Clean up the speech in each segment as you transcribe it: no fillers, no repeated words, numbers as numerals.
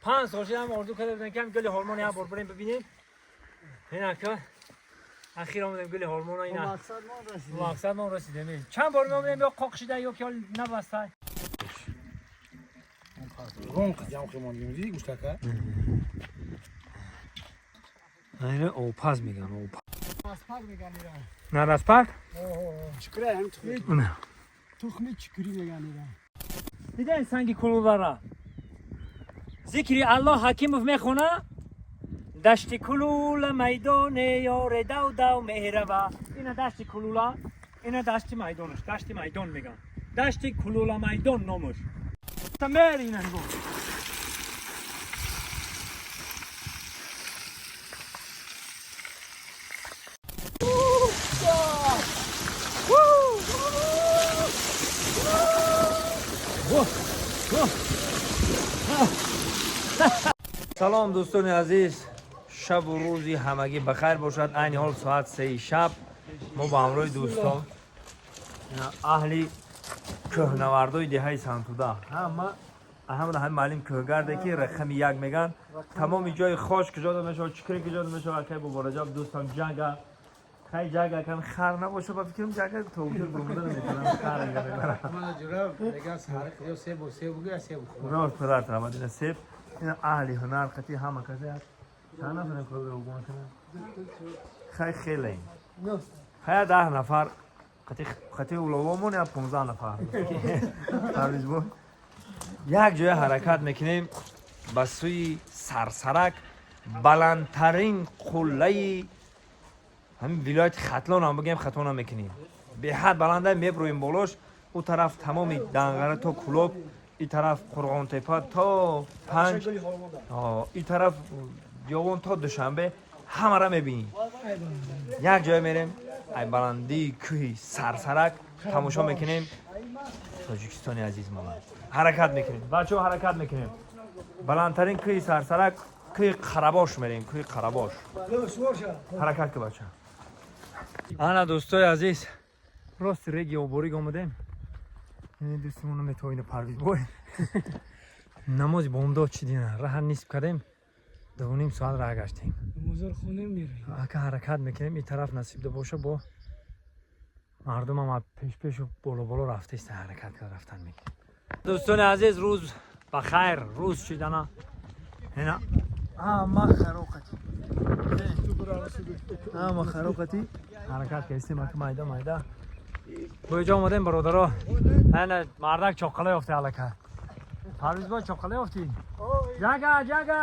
5 сол шуд ҳам орзу карда будем, ки ҳам гули ҳормон як бор барем бибинем. Инака ахир омадем гули ҳормона ина. Мақсад мо расидем. Мақсад мо расидем. Чанд бор меомадем, ё қоқ шида, ё ки ҳол набаста. Рон қадам хемондем, диди гӯштака? Ина опаз меган, опаз. Распак меган ира. На распак? Чикура ҳам тухми. Тухми чикури меган ира. Дидан санги кулулара. Зикри Аллоҳ Ҳакимов мехона. Дашти кулула майдоне ёре дав дав меҳрава. Ина дашти кулула, ина дашти майдонаш, дашти майдон меган. Дашти кулула майдон номаш. Та мери ина нигоҳ. Салом, дӯстони азиз, шабу рӯзи ҳамагӣ ба хайр бошад. Айни ҳол соат 3 шаб мо ба ҳамроҳи дӯстон, аҳли кӯҳнавардои деҳаи Сантуда, ҳама ҳамон ҳами маълим кӯҳгарде, ки рақами як меган, тамоми ҷои хош куҷода мешавад, чикри куҷода мешавад. Акай Бобораҷаб дӯстам ҷага хай ҷага кан хар набоша, ба фикрам ҷага то уҷо бурмуда наметавонам, хар инга мебарам. Рост падар тарамад, ина себ, ина аҳли ҳунар қати ҳама касе аст. Чанд нафарем кӯҳ гумон кунам? Хай хеле. Хай 10 нафар қати уловомон я 15 нафар. Парвизбой. Як ҷоя ҳаракат мекунем ба сӯи Сарсарак, баландтарин қуллаи ҳамин вилояти Хатлон ҳам бигем, хато намекунем. Беҳад баланда меброем болош, ӯ тараф тамоми Данғара то Кулоб, и тараф Қурғонтепа то Панҷ, и тараф Ҷовон то Душанбе ҳамара мебинӣ. Як ҷоя мерем, ай баландии кӯҳи Сарсарак тамошо мекунем Тоҷикистони азизмона. Ҳаракат мекунем, бачаҳо, ҳаракат мекунем. Баландтарин кӯҳи Сарсарак, кӯҳи Қарабош мерем, кӯҳи Қарабош. Ҳаракат ки, бача. Ана, дӯстои азиз, рости реги обориг омадем. Дӯстимона метоина Парвизбой. Намози бомдод чидина, раҳа нисб кардем, 2.5 соат раҳ гаштем. Ака ҳаракат мекунем, ин тараф насибда боша, бо мардумам пешпешу боло боло рафтаиста, ҳаракат кард рафтан мекунем. Дӯстони азиз, рӯз ба хайр, рӯз шидана. Ина ҳама хароқати. Ҳама хароқати ҳаракат кардем, ака майда майда. Бо иҷо омадем, бародаро. Ана мардак чоқала ёфта алака. Парвизбой, чоқала ёфтӣ? Ҷага, ҷага.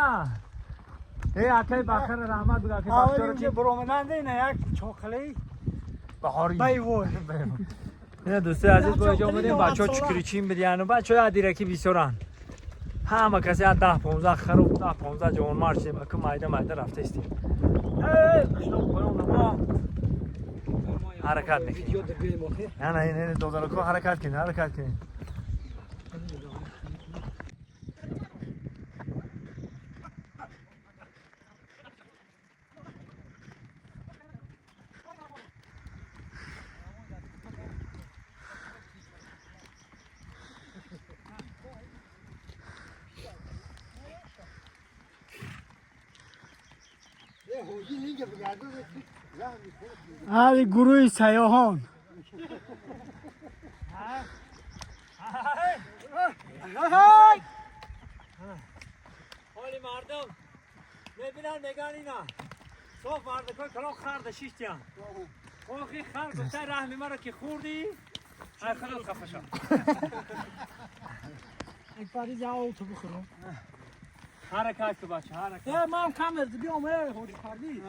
Э, акай бахар раҳмат буга, акай бахтиёр ки Баромаданде ина як чоқалаи баҳори. Байвой. Ина, дӯстои азиз, бо иҷо омадем, бачаҳо чукричин бидияну бачаҳои адираки бисёранд. Ҳама касе аз 10-15 хару 10-15 ҷавонмард шудем, ака майда майда рафта истем. Э, қишлоқ поён намо. Ҳаракат мекунем. Ана ин ин додарако ҳаракат кунед, ҳаракат кунед. Аҳли гурӯҳи сайёҳон. Ҳоли мардум мебинанд, меган ина соф мардакои калон харда шиштиян. Охи хар гуфта раҳми маро ки хӯрдӣ, ай худо хафа шав. Як париз авто бихӯрам. Ҳаракат ку, бача, ҳаракат. Э, ман камер биём, э, ҳоҷи Парвиз.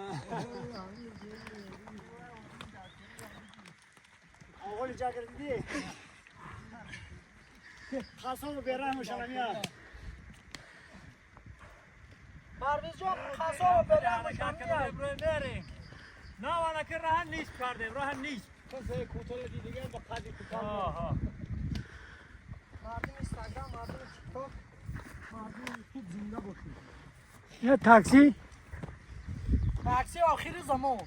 Оғоли ҷагр дидӣ? Қасобу бераҳму шаламия. Парвизҷон, қасобу бераҳму шаламия. Мерем. На, ки раҳа нисб кардем, раҳа нисб. Мардуми Инстаграм, мардуми ТикТок, мардуми Ютуб зинда бошед. Я такси. Такси охири замон.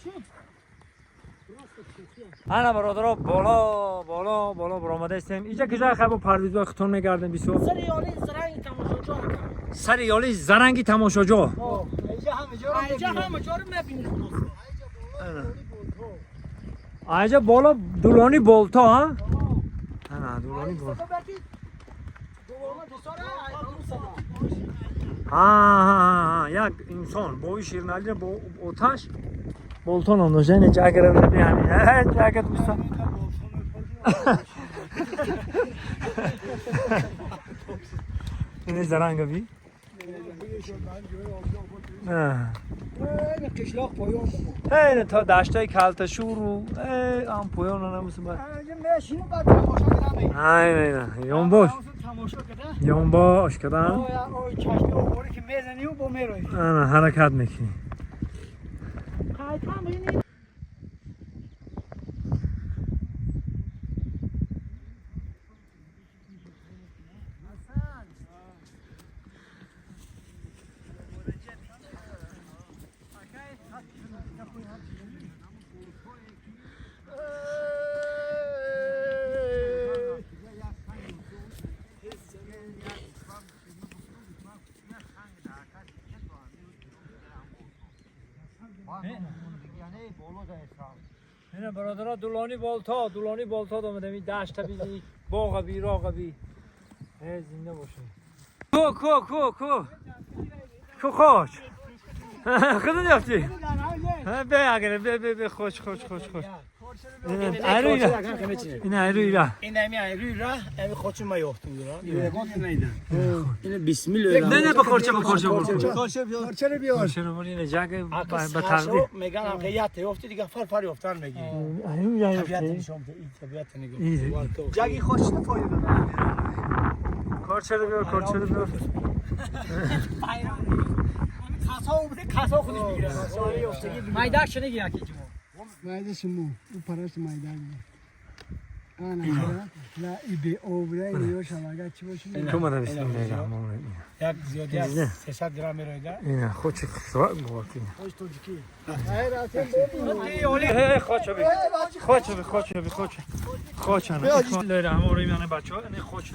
Чӣ? Ана бародаро боло боло боло баромада истем. Иҷа киҷа хай бо парвизбой хитон мегардем бисёр. Сари ёли заранги тамошоҷо. Сари ёли заранги тамошоҷо. Иҷа ҳама ҷоро мебинӣ. Аҷа боло дулони болто ҳа? Ана дулони болто. Ҳа ҳа ҳа як инсон бои ширналӣ бо оташ болто ном дошт. Яъне ҷагара наби ҳамин. Ҷага дӯстон. Ин заранга би? Қишлоқ поён. Эй то даштаи калташуру ам поён намус ба. Мешинем баъд тамошо кардам. Ай не не ёнбош. Тамошо карда. Ёнбош кардам. Ой чашми оборе ки мезанӣ бо мероӣ. Ана ҳаракат мекунӣ. Қайтам ини. اینا برادرها دولانی بالتا دولانی بالتا دومدم این دشت بی باغ بی راغ بی زنده باشه کو کو کو کو کو خوش خودت یافتی به اگر به به به خوش خوش خوش خوش این ایرو ایرا این همی ایرو ایرا همی خوچ ما یافتیم ایرا این بسم الله نه نه بخورچه بخورچه بخورچه بخورچه بیار بخورچه رو این جاگ به تقدیر میگن هم قیات یافتی دیگه فر فر یافتن میگی ایرو طبیعت نشون بده این طبیعت نگاه جاگی خوش نه فایده داره کارچه رو بیار کارچه رو بیار کاسا بده کاسا خودش میگیره مایدار چه نگی یکی جمو مایده شمو او پرش مایده انا لا ای بی اوبره یو شلاگا چی باشه تو من بسم الله الرحمن الرحیم یک زیادی از 300 گرم میرویده اینا خوش خراب بود خوش ترکی خوش بی خوش بی خوش بی خوش خوش انا بسم الله الرحمن الرحیم انا بچه‌ها انا خوش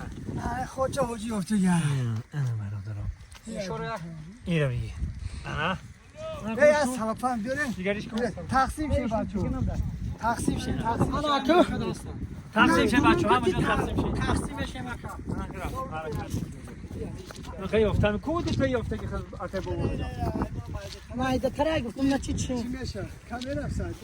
خوش حاجی افتاد انا برادرم این رو بگی انا ای از سلافان بیارین دیگریش کن تقسیم شه بچه‌ها تقسیم شه تقسیم انا کو تقسیم شه بچه‌ها همه جا تقسیم شه تقسیم شه مکا من خیلی افتم کودش به یافته که خیلی عطا بابا مایده ترک گفتم نه چی چی میشه کامل افسد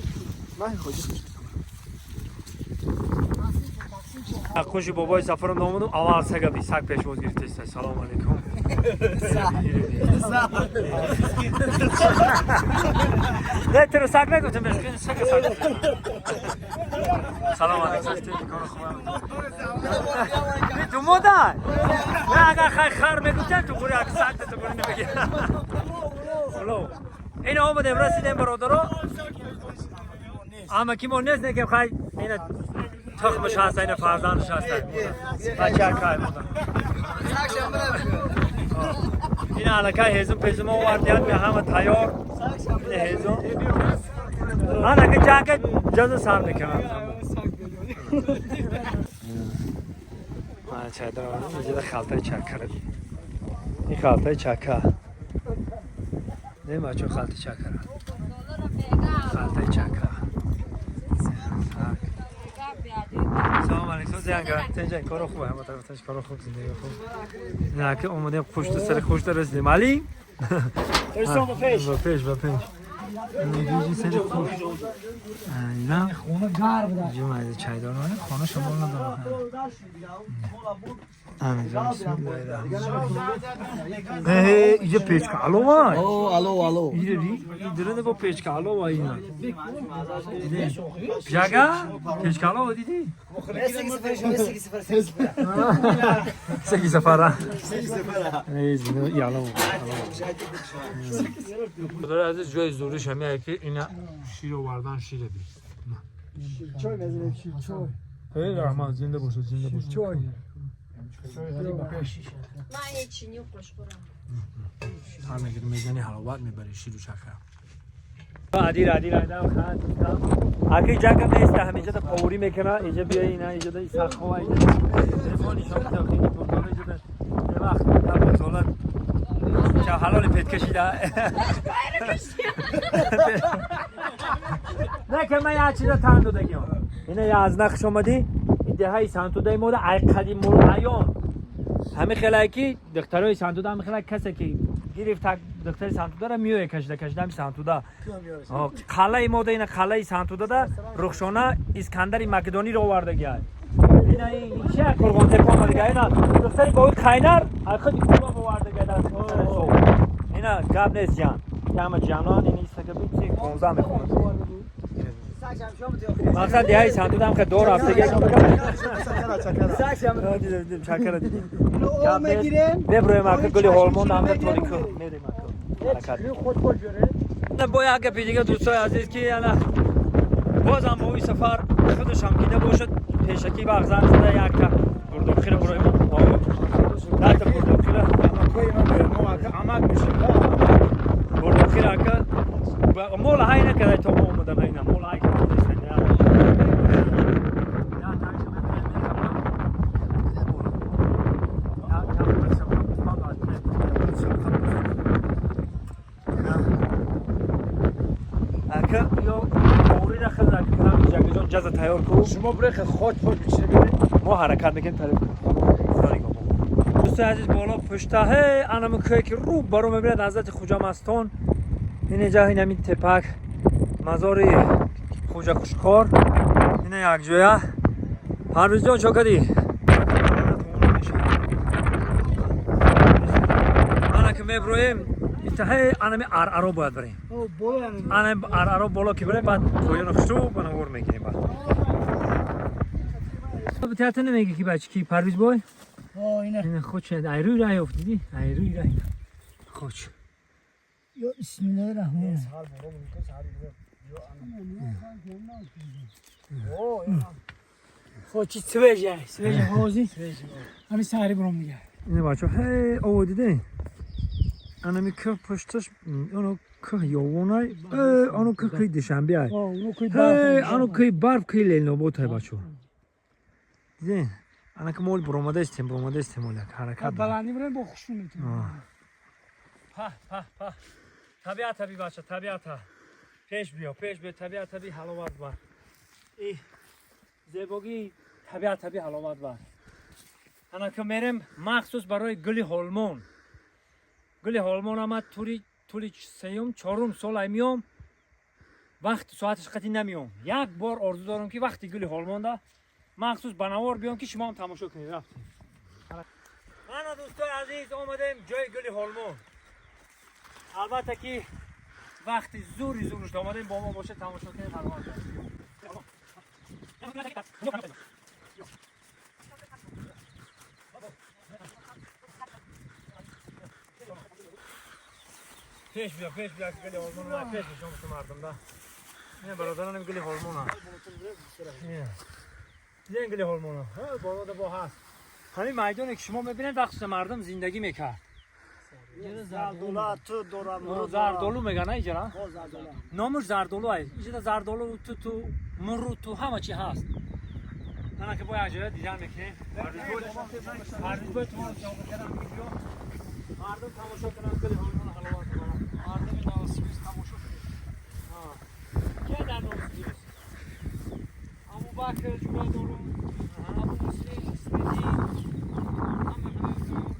خوش بابای سفرم نامدم اول سگ بی سگ پیشواز گرفته سلام علیکم نه تو سگ نگفتم بهش سگ سگ سلام علیکم کار خوبه تو مادر نه اگر خیر خر میگفتن تو خوری اگر سگ تو خوری نمیگی این آمدیم رسیدیم برادرها اما کی ما نیست نگیم خیر این تخمش هست این فرزندش هست بچه کای بودن این علاقه هزم پیزم آوردیان به همه تیار این هزم انا که جاکه جزو سر میکنم من چه دارم اینجا خلطه چکره این خلطه چکه نه بچه خلطه چکره خلطه چکه سلام علیکم زنگ تنجا کارو خوبه همه طرف تنج کارو خوب زندگی خوب نه که اومدیم خوش تو سر خوش رسیدیم علی با پیش با پیش با پیش اینجا سر خوش نه خونه گرم ده جمعه چای دارم خانه شما ندارم انا بسم الله الرحمن الرحیم اینجا پیچ کالو وای او الو الو اینجا دیدی با پیچ کالو وای اینا جاگا پیچ کالو دیدی سکی سفارا ای زینو یالو داره از جای زورش همیه که اینا شیر آوردن شیر بی چای میزنیم شیر چای خیلی رحمان زنده باشه زنده باشه چای من یه چینی خوش خورم. همه که میزنی حلاوت میبری شیر و شکر. Адир адир айдам хат. Аки ҷака нест, ҳаминҷа да поварӣ мекуна, инҷа биё ина, инҷа да сахова, инҷа телефон нишон буда, хеле турдона инҷа да вақт да бозола ча ҳалоли пет кашида. Не ки ман як чиза тан додагиам. Ина я аз нақш омадӣ, ин деҳаи Сантудаи мода ай қадимул айём. Ҳами хелае ки духтарои Сантуда, ҳами хелае касе ки гирифт духтари Сантударо меоя кашида кашида ҳами Сантуда. Қалъаи мода ина қалъаи Сантудада Рухшона Искандари Македониро овардагиай. Ина ин чи Қурғонтепа омадагиай, ина духтари бови Қайнар ай худи Кӯлоб овардагиай дар сари. Ина гап нест ҷан. Ҳама ҷанон ин истага бити 15 мехонад. Мақсад деҳаи Сантуда ҳам хеле дор рафтагиай. Чакара дидем. О мегирем. Беброем ака гули ҳолмон ҳам толику мерем ака. Ҳаракат. Бо як гапи дига дӯстои азиз ки ана бозам мои сафар худашам кида бошад пешакӣ вақт занг зада якта бурдоқира буроем. Дата бурдоқира. Бурдоқира ака мола ҳай накардай то мо омадан айна мола ҳай карда. Ака ё орида хел ака кунам ҷагиҷон ҷаза тайёр ку. Шумо бирехе хоч хоч бичире. Мо ҳаракат мекунем тараф. Дӯстои азиз боло пушта ҳе анаму кӯе ки рӯ баро мебинад ҳазрати Хуҷамастон. Инҷа ин ҳамин тепак мазори Хуҷа Хушкор. Ина якҷоя. Парвизҷон чо кардӣ? Ана ки меброем итаҳе анами араро бояд барем. Ана араро боло ки барем баъд поёна хушрӯ ба навор мегирем баъд. Театр намеги ки бачи ки Парвиз бой? Ина хоч ай рӯй раҳ ёфт дидӣ? Ай рӯй раҳ. Хоч. Ё бисмиллаҳир-раҳмонир. Хоч свежа, свежа ҳозир. Ҳамин саҳари буром дига. Ина бачо ҳей ово дидӣ? Анами кӯҳ пушташ оно кӯҳ ёвонай, оно кӯҳ кӯҳи Душанбе ай. Ҳей оно кӯҳи барф кӯҳи Ленинобод ай бачо. Дидӣ? Ана ки мол буромада истем, буромада истем оля ҳаракат. Баландӣ бурем бо хушрӯ метавонем. Па па па. Табиата би бача, табиата. Пеш биё, пеш биё, табиата би ҳаловат бар. И зебогии табиата би ҳаловат бар. Ана ки мерем махсус барои гули ҳолмон. Гули ҳолмон ама тӯли сеюм, чорум сол ай миём. Вақт соаташ қатъи намиём. Як бор орзу дорам ки вақти гули ҳолмонда махсус ба навор биём ки шумо ҳам тамошо кунед. Рафтем. Ана дӯстои азиз омадем ҷои гули ҳолмон. Албатта ки вақти зури зурушт омадем бо мо бошед тамошо кунед ҳаловат. Пеш биё, пеш биё гули ҳолмон омад, пеш нишон биту мардум да. Ина бародаронам гули ҳолмон а. Диден гули ҳолмон а. Ҳа боло да бо ҳаст. Ҳамин майдоне ки шумо мебинед вақти мардум зиндагӣ мекард. Зардола ту дорам. Зардолу меган иҷара? Номаш зардолу ай. Иҷада зардолу ту ту мурру ту ҳама чи ҳаст. Ана ки бо як ҷоя дидан мекунем. Парвизбой туморо ҷавоб кардам видео. Мардум тамошо кунанд гули ҳолмон ҳаловат баранд. Мардуми Новосибирск тамошо кунед. Кия дар Новосибирск? Абубакр ҷура дорум, Абу Муслим, Исмедин, ҳама ҳамаи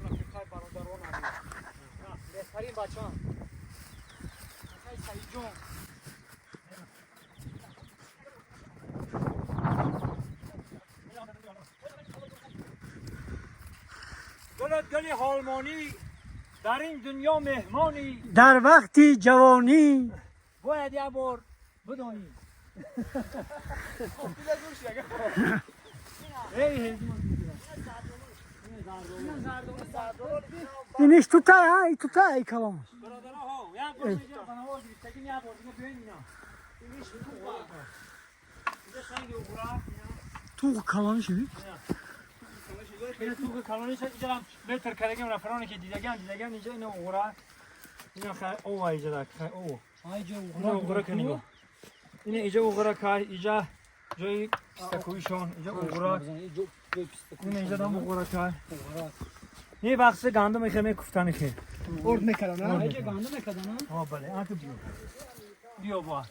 рафиқай бародарон ҳастанд. Беҳтарин бачаам. Акай Саидҷон. Гулат гули ҳолмонӣ дар ин дунё меҳмонӣ Дар вақти ҷавонӣ бояд як бор бидонӣ. Эй ҳезмон. Иниш тутай, ҳа, и тутай, ай калон. Бародаро, ҳо, як бор меҷа ба навор гирифтагим, як бор дига биёин ина. Иниш туғ. Инҷа санги уғра. Туғ калон шуд. Ина туғи калониш инҷа ҳам метр кардагим рафароне ки дидаган, дидаган инҷа ина уғра. اینا خیلی او اینجا دک خیلی او. اینا اوغرا که نگاه. اینا اینجا اوغرا که اینجا جای پستکویشون اینجا اوغرا. اینا اینجا دم اوغرا که. یه وقت گندم میخوام کوفتنی که. ارد میکردن نه؟ اینجا گندم میکردن نه؟ آه بله آنکه بیا. بیا با.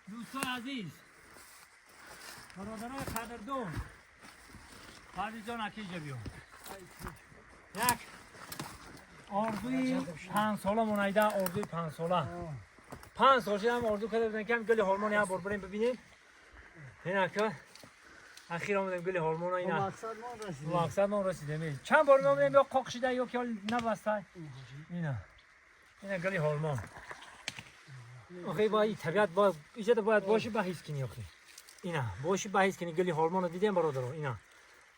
دوستان عزیز، برادران قدردون، پرویز جان اکیجا بیا. یک آرزوی 5 ساله مونایده، آرزوی 5 ساله. 5 سال شد هم آرزو کرده بودن که هم گل هورمون هم بر بریم ببینیم. اینا که اخیر آمدیم گل هورمون اینا. مقصد ما رسیدیم. چند بار می‌آمدیم یا قاق شده یا که نبسته. اینا اینا گل هورمون. آخه با این طبیعت با ایجاد باید باشه به حس کنی آخه. اینا باشه به حس کنی گلی هورمون رو دیدیم برادران. اینا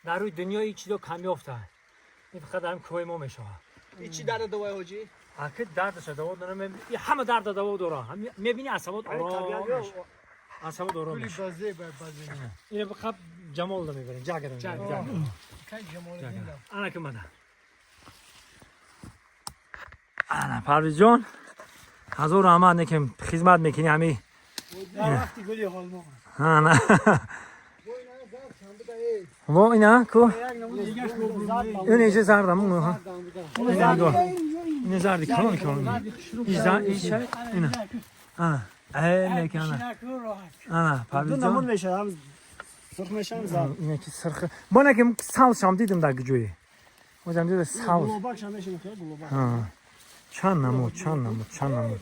در روی دنیا این چیزا کمیافته. این فقط هم کوه ما میشه. این چی درد دوای حاجی؟ آخه دردش دوا داره. این همه درد دوا داره. میبینی اعصابات آرام میشه. اعصابات آرام میشه. بازی بازی. اینو بخواب جمال رو میبریم. جاگرم. جاگرم. جمال دیدم. انا که مدام. انا پرویز جان. هزار رحمت نکیم خدمت میکنی همی. وقتی گلی هورمون. ها نه. و اینا کو؟ این اینجا زردم اون ها. اینا نگاه. اینا زردی کلون کلون. اینا اینا اینا. آه. ای نکنه. آه پرویز دو نمون جان. میشه هم سرخ میشه هم زرد. اینا که سرخ. ما نکیم سال شام دیدم در جوی. ما دیدم سال. گلوباک هم میشه میخواد گلوباک. ها. چند نمود چند نمود چند نمود.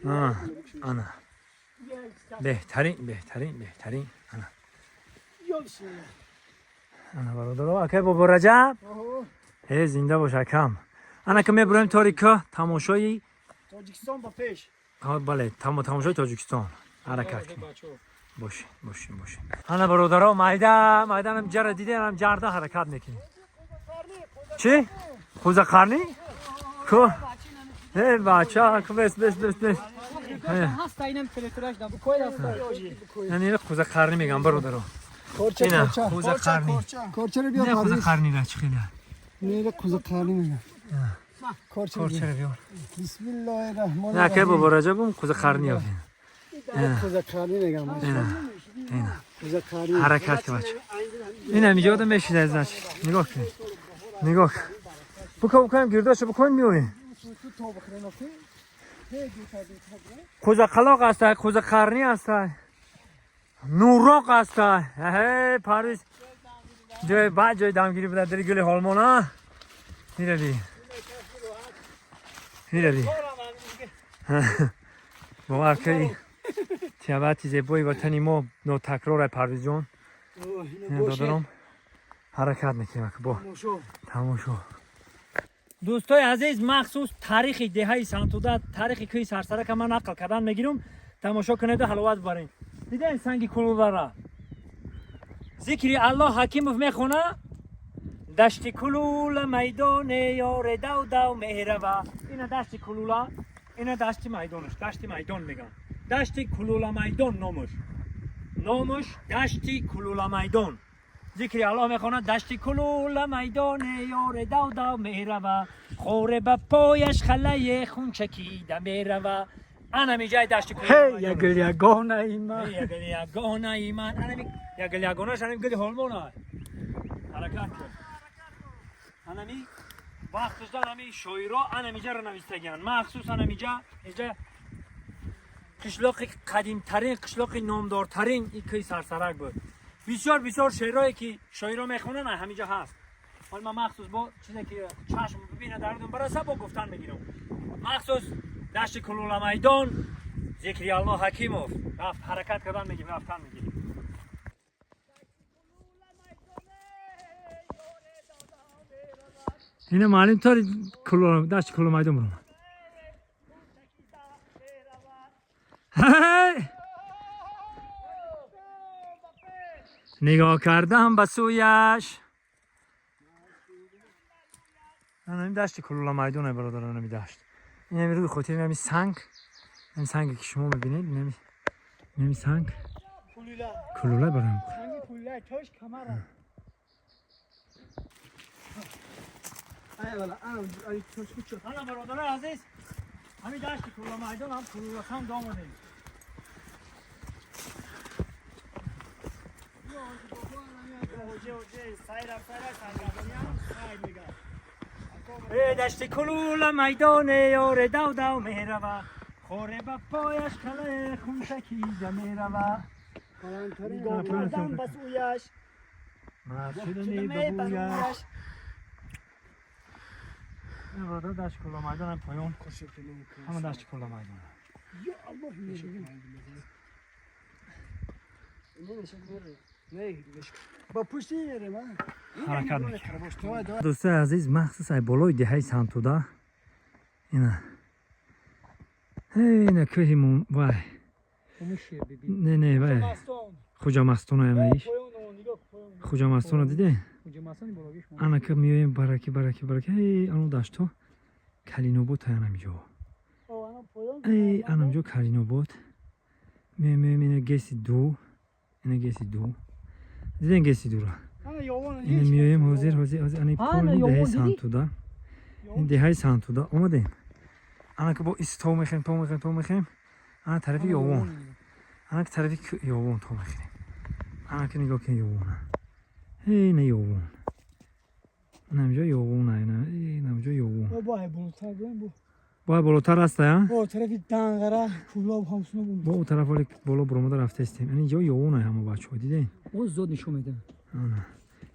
آه انا. بهترین بهترین بهترین. انا. انا برادرها اکی بابا رجب. ای زنده باش اکم. انا که میبریم تاریکا تماشای تاجیکستان با پیش. ها بله تماشای تاجیکستان حرکت کنیم. باشه باشه باشه. انا برادرها مایده مایدانم جره دیدم جرده حرکت میکنیم. چی؟ خوزه قرنی؟ کو؟ ای بچه کو بس بس بس بس. هست اینم تلتراش دا بکوی هست. یعنی خوزه قرنی میگم برادرها. کورچه خوزه قرنی. کورچه رو بیا نه خوزه قرنی را چی خیلی. نه خوزه قرنی میگم. کورچه کورچه رو بیار. بسم الله الرحمن نه که بابا رجبم خوزه قرنی آفین. خوزه قرنی میگم. اینا خوزه قرنی. حرکت که بچه. این هم اینجا آدم میشید از بچه. نگاه کن. نگاه کن. بکن بکنم گرداشو بکن میوین. خوزه قلاق هست، خوزه قرنی هست، نوراق هست. هی پاریس جای بعد جای دمگیری بوده در گل هورمون ها. میروی میروی. باور کنی طبیعت زیبای وطنی ما ناتکرار پرویز جان. دادرم حرکت میکنیم که با تماشا. دوستای عزیز مخصوص تاریخ دهه سنتوده تاریخ کوه سرسره که من نقل کردن میگیرم تماشا کنید و حلاوت ببرید. دیدین سنگ کلوله را ذکری الله حکیموف میخونه دشت کلوله میدان یار دو دو مهربا. اینا دشت کلوله، اینا دشت میدانش، دشت میدان میگن. دشت کلوله میدان نامش. نامش دشت کلوله میدان. ذکری الله میخونه دشت کلوله میدان یار دو دو میروه خوره به پایش خله خون چکیده میروه. انا میجای دشت کلوله هی یگل یگانه ایمان. یگل یگانه ایمان. انا یگل یگانه شنم گل هورمون حرکت کن. انا می وقتش دارم این شاعرا انا میجا رو نوشتگن مخصوصا انا میجا اینجا قشلاق قدیمترین قشلاق نامدارترین این کوه سرسرک بود. بسیار بسیار شعرهایی که شاعرا میخونن همینجا هست. حالا من مخصوص با چیزی که چشم ببینه دردم برسه با گفتن میگیرم. مخصوص دشت کلوله میدان ذکری الله حکیموف رفت حرکت کردن میگیم رفتن میگیم. اینه معلم تاری کلوله دشت کلوله میدان برم. هی نگاه کردم به سویش. این دشت کلوله میدانه برادران، این دشت Инами рӯи хотир, инами санг, ин санге ки шумо мебинед, инами санг кулула барам. Санги кулула тош камара. Ана бародарои азиз, ҳамин дашти кулула майдон ҳам кулула санг омадем. Дашти кулула майдоне ёре дав дав мерава, хоре ба пояш калае хуншакида мерава. Нигоҳ кардам ба сӯяш, Шудани ба бӯяш. Бародар, дашти кулула майдонам поён, ҳама дашти кулула майдон. Ба пушти мерем. Ҳаракат мекунем. Дӯстои азиз, махсус ай болои деҳаи Сантуда, ина ина кӯҳи вай, не, не, вай Хуҷамастона, иш Хуҷамастона диде. Ана ка меоем, бараки, бараки, бараки, эй, ану дашто Калинобод, анамҷо, эй, анамҷо Калинобод. Меоем, меоем, ина ГЭСи 2, ина ГЭСи 2 диден, ГЭСи 2-ра ина меоем. Ҳозир, ҳозир, ҳозир ани поли деҳаи Сантуда, ин деҳаи Сантуда омадем. Ана ка бо ис то мехем, то мехем, то мехем, ана тарафи Ёвон, ана ка тарафи Ёвон то мехем. Ана ка нигоҳ кун, Ёвона, эй, на Ёвон, инамҷо Ёвона, ина инамҷо Ёвон. Бо болотар аста, я? Бо тарафи Данғара, Кӯлоб, ҳамсуно. Бо у тараф оли боло буромада рафтаистем. Ин ҷо Ёвона, ҳама бачаҳо дидем. О, зуд нишон медиҳам. Ана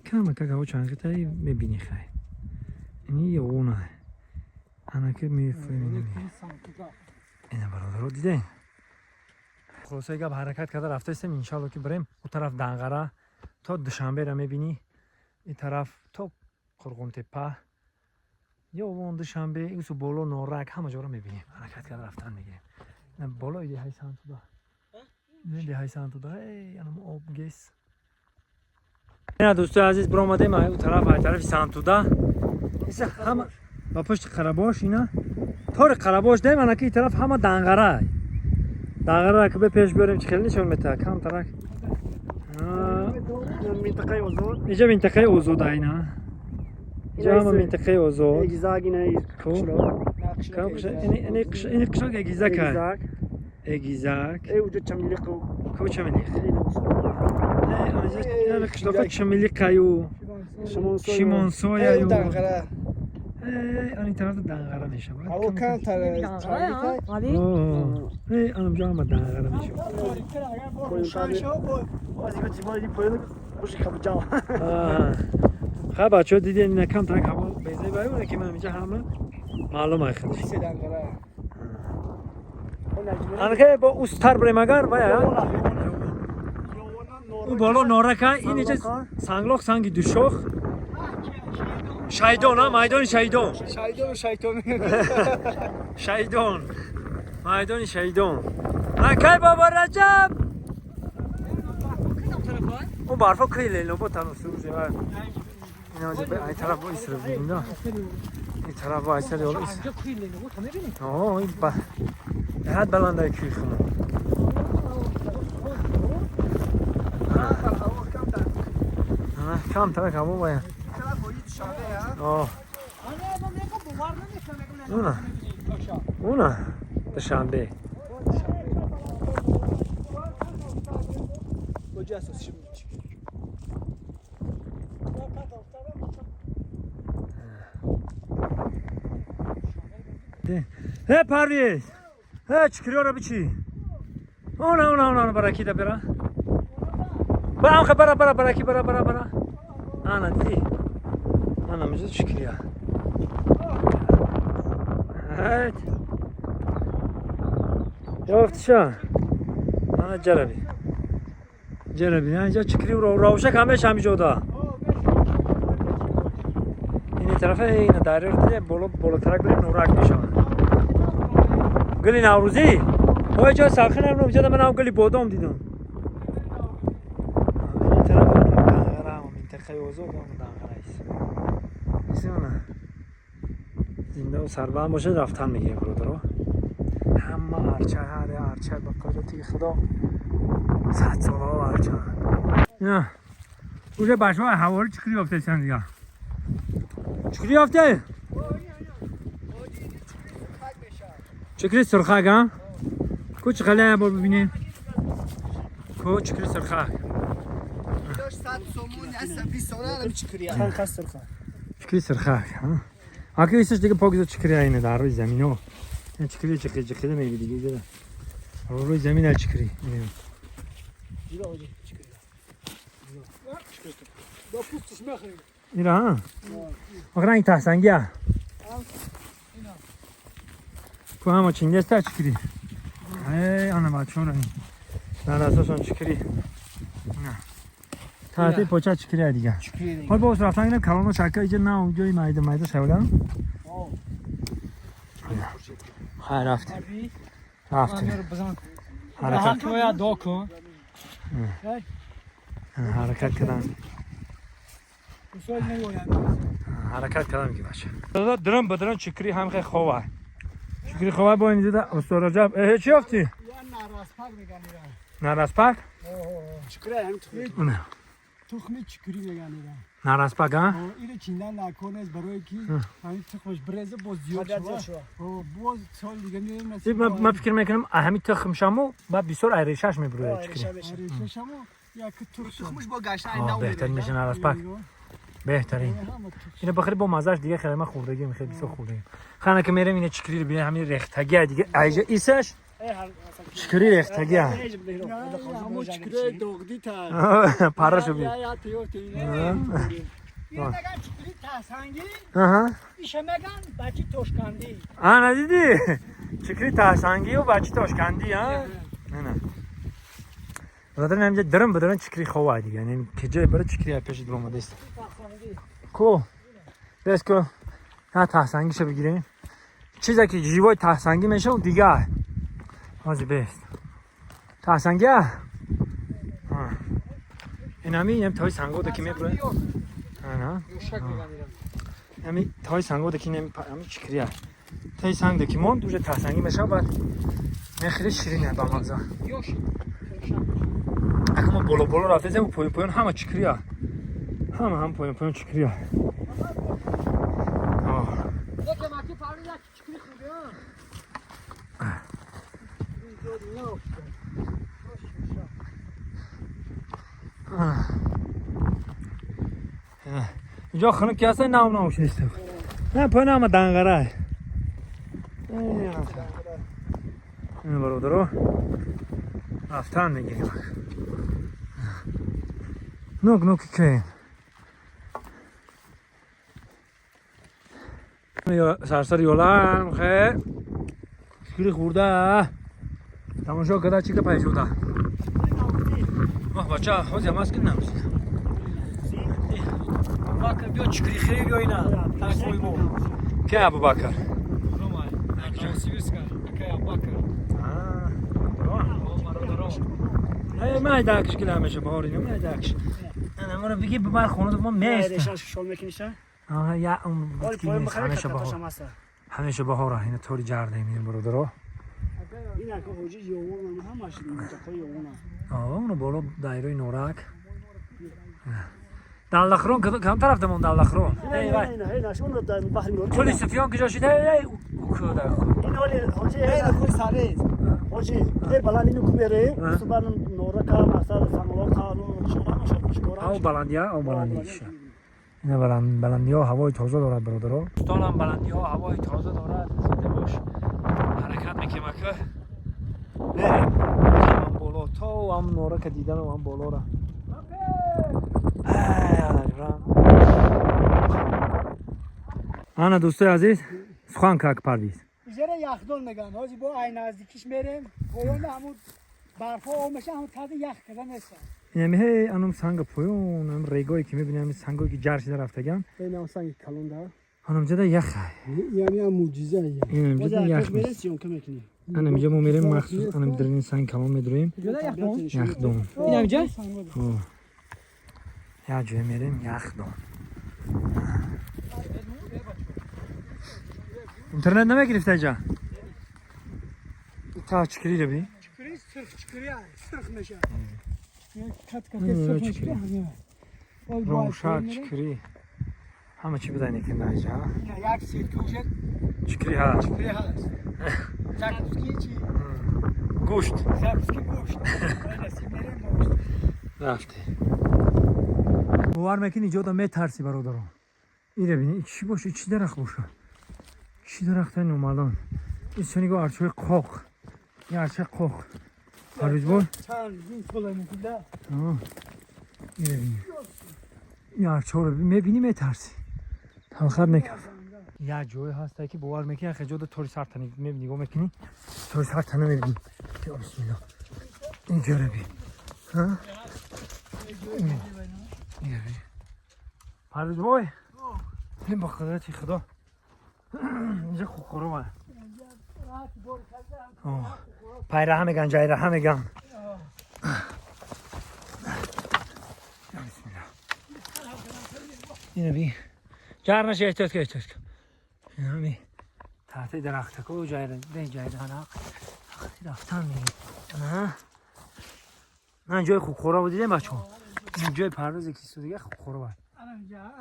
камакак ҳаво чанқитаи мебинӣ, хай, ини Ёвона. Ана ки мефаҳмем, ина бародаро, дидем. Хулосаи гап, ҳаракат карда рафтаистем. Иншалло ки бирем у тараф Данғара то Душанбера мебинӣ, ин тараф то Қурғонтепа, Ёвон, Душанбе, усу боло Норак, ҳама ҷоро мебинем. Ҳаракат карда рафтан мегирем. Болои деҳаи Сантуда, деҳаи Сантуда, эй, анам об, ГЭС. Ина, дӯстои азиз, биромадем ай у тараф, ай тарафи Сантуда, иса ҳама ба пушти Қарабош, ина тори Қарабош дем. Анаки ин тараф ҳама Данғара. Данғара ки бе пеш биёрем, чи хеле нишон метаҳад камтарак. Минтақаи озод. Иҷа минтақаи озода, ина иҷа ҳама минтақаи озод. Эгизак ина. Ини қишлоқ Эгизак. Эгизак. Э, уҷо Чамилиқ. Ку Чамилиқ? Қишлоқи Чамилиқаю, Шимонсояю. Данғара. Ани тарафа Данғара мешавад. Ҳаво камтар. Анамҷо ҳама Данғара мешавад. Хай, бачаҳо, диден, ина камтарак ҳаво безеб аю, ки ман инҷа ҳама маълум ай худаш. Анке бо устар бирем, агар вая у боло Норака, ин иҷа Санглох, Санги Душох, Шайдон, а майдони Шайдон. Шайдону шайтон. Шайдон, майдони Шайдон. Акай Баба Раҷаб, он барфо кӯи Ленобод танусузе. Ина ай тараф бо исро бинда, ин тараф бо айсари ола ис. О, ин ба ҳад баландаи кӯи хумо. Камтарак ҳаво бояд. Уна, уна Душанбе. Куҷа асос? Э, Парвиз, э, чикриёро бичи. Уна, уна, уна, баракида бира. Бара, амха, бара, бара, бараки, бара, бара, бара. Ана, диди. Ана, мижа чикрия. Ҳайт. Ёфтиша. Ана ҷараби. Ҷараби, инҷа чикри равшак ҳамеш ҳамиҷода. Ини тарафа ина дарёро диде, боло болотарак бирем, Норак мешавад. Гули наврӯзӣ? Ой, ҷо салхи намедонам, иҷода ман ҳам гули бодом дидам. Ин тараф Данғара, минтақаи озод, Данғара аст. Исмона. Зинда ва сарбаланд бошед, рафтан мегирем, бародаро. Ҳама арча, ҳар арча ба қудрати Худо 100 солаҳо арча. Ина уже бачаҳо ҳавори чикри ёфтесиян дига. Чикри ёфте? Чикри сурхак, а? Ку чӣ хеле бор бибинем. Ку чикри сурхак. 100 сомон аст, 20 сомон чикрия. Чанд кас сурха. Чикри сурхак, а? Аки исаш дига покизо чикри айна дар рӯи замино. Ин чикри чиқи чиқида меги дига иҷода. Рӯи замина чикри. Ҷиро ҳоҷи чикрия. Ба пӯсташ мехӯрем. Ира, а? Охир ранги таҳсангия. Ку ҳама чиндеста чикри. Эй, ана бачаҳо дар асосон чикри. Таҳти поча чикри дига. Ҳол боз рафтан гирем калоно шака иҷа на ҷои майда майда шавлам. Хай рафтем. Рафтем. Ҳаракат. Ҳаққоя до кун. Ҳаракат кардам. Усол меоянд. Ҳаракат кардам ки бача. Драм ба драм чикри ҳам хе хова. Чикри хова бо ин дида устод Раҷаб. Э, чӣ ёфтӣ? Я нараспак меган ира. Нараспак? Чикрия ҳам тухм. Тухми чикри меган ира. Нараспак, а? Ира чиндан накор нест барое ки ҳамин тухмаш биреза боз зиёд шава. Боз сол дига меоем. Ман фикр мекунам ҳамин тухм шаму ба бисёр айрешаш мебурояд чикри. Решашамо як тухм. Тухмаш бо гашта айна. Беҳтарин меша нараспак. Беҳтарин. Ина бахри бо мазаш дига хеле ман хӯрдагим, хеле бисёр хӯрдагим. Хана ки мерем ина чикри бинем ҳамин рехтагия дига айжа исаш чикри рехтагия. Ҳамо чикри доғди та. Парашу би. Меган чикри таҳсангӣ. Аҳа. Иша меган бачи тошкандӣ. Ана дидӣ? Чикри таҳсангию бачи тошкандӣ, а? Ана. Бародар ҳаминҷа дирам ба дирам чикри хова дига. Яъне ки ҷое бара чикри пеши дур омадааст. Ку? Бес ку. На таҳсангиша бигирем. Чизе ки живои таҳсангӣ мешавад дига. Ҳозир бест. Таҳсангия? Ин ҳами инам тои сангода ки мебурад. Ана. Ҳами тои сангода ки ҳами чикрия. Тои сангда ки монд уже таҳсангӣ мешавад, баъд мехӯри ширина ба маза. Ака мо боло боло рафтем, поён поён ҳама чикрия. Ҳама ҳам поён поён чикрия. Якем аки фарми як чикри хӯрдем. Инҷо хунук ки ҳаста нам нам шист. На поён ҳама данғара. Ин бародаро рафтан мегирем. Нук нук ки. Сарсар ёлам хе. Чикри хӯрда. Тамошо карда чика пай шуда. Вах бача, ҳозир ҳам аст ки намс. Абубакр биё чикри хири биё ина. Такой мо. Ки Абубакр? Ромай. Новосибирска. Акай Абубакр. А. Бародаро. Эй, майдакш ки ҳамеша баҳор ина майдакш. Ана моро биги бибар хона мо мест. Решаш шол мекуниша? Аҳа, я ҳамеша баҳор. Ҳамеша баҳор ина тори ҷардаем ин бародаро. Ин ака ҳоҷи ёвон ҳамаш минтақаи ёвон аст. Аа, уно боло дайрои Норак. Даллахрон кадом тараф дамон Даллахрон? Эй вай. Кули Суфиён куҷо шид? Эй, куда. Ин ҳоли ҳоҷи эй кули сарез. Ҳоҷи, эй баланд ину кумере, субан Норака, мақсад Санглоқа, шона шона. Ав баландия, ав баландиша. Ина баландиҳо ҳавои тоза дорад бародаро. Дӯстонам баландиҳо ҳавои тоза дорад. Зинда бош. Ҳаракат мекунем ака. Берем. Ҳам боло то ҳам Норака дидан ҳам болора. Ана дӯстои азиз, сухан как Парвиз. Иҷара яхдон меган. Ҳозир бо ай наздикиш мерем. Поён ҳамун барфо об меша, ҳамун таҳти ях карда неста. Инами ҳей анум санга поён, ам регое ки мебинем, ҳамин сангое ки ҷар шида рафтаган. Ин санги калон да. Анам ҷада ях. Яъне ам мӯъҷиза. Инам ҷада ях. Анам ҷа мо мерем махсус анам дарини санг калон медуроем. Яхдон. Инам ҷа? Як ҷое мерем яхдон. Интернет намегирифта инҷа? Та чикри ро би? Чикри сирх чикри сирх меша. Кат кат сирх меша. Ромшак чикри. Ҳама чӣ будай некин инҷа? Як сиркӯшет. Чикри ҳа. Чикри ҳаст. Закуски чӣ? Гӯшт. Закуски гӯшт. Рафти. Бовар мекунӣ иҷода метарсӣ бародарон. Ире бини, чӣ боша, чӣ дарахт боша? Чӣ дарахта номаълум. Ин сониго арчаҳои қоқ. Ин арчаи қоқ. Парвизбой? Ире бини. Ин арчаҳоро мебинӣ метарсӣ. Талхат мекаф. Як ҷое ҳаста ки бовар мекунӣ, як ҷода тори сартани нигоҳ мекунӣ, тори сартана мебинӣ. Ё бисмиллоҳ. Ин ҷоро бин. Ҳа? Парвизбой? Ин ба қудрати Худо. Инҷа хукурума. Пайраҳа меган, ҷайраҳа меган. Бисмиллоҳ. Ина би. Ҷар наша эҳтиёт кун, эҳтиёт кун. Ина би. Таҳти дарахтаку ҷайра, ҷайраҳа. Рафтан мегӣ. Аҳа. Ман ҷои хукхӯра буд дидем бачаҳо. Ин ҷои парвозе ки истодига хукхӯра буд.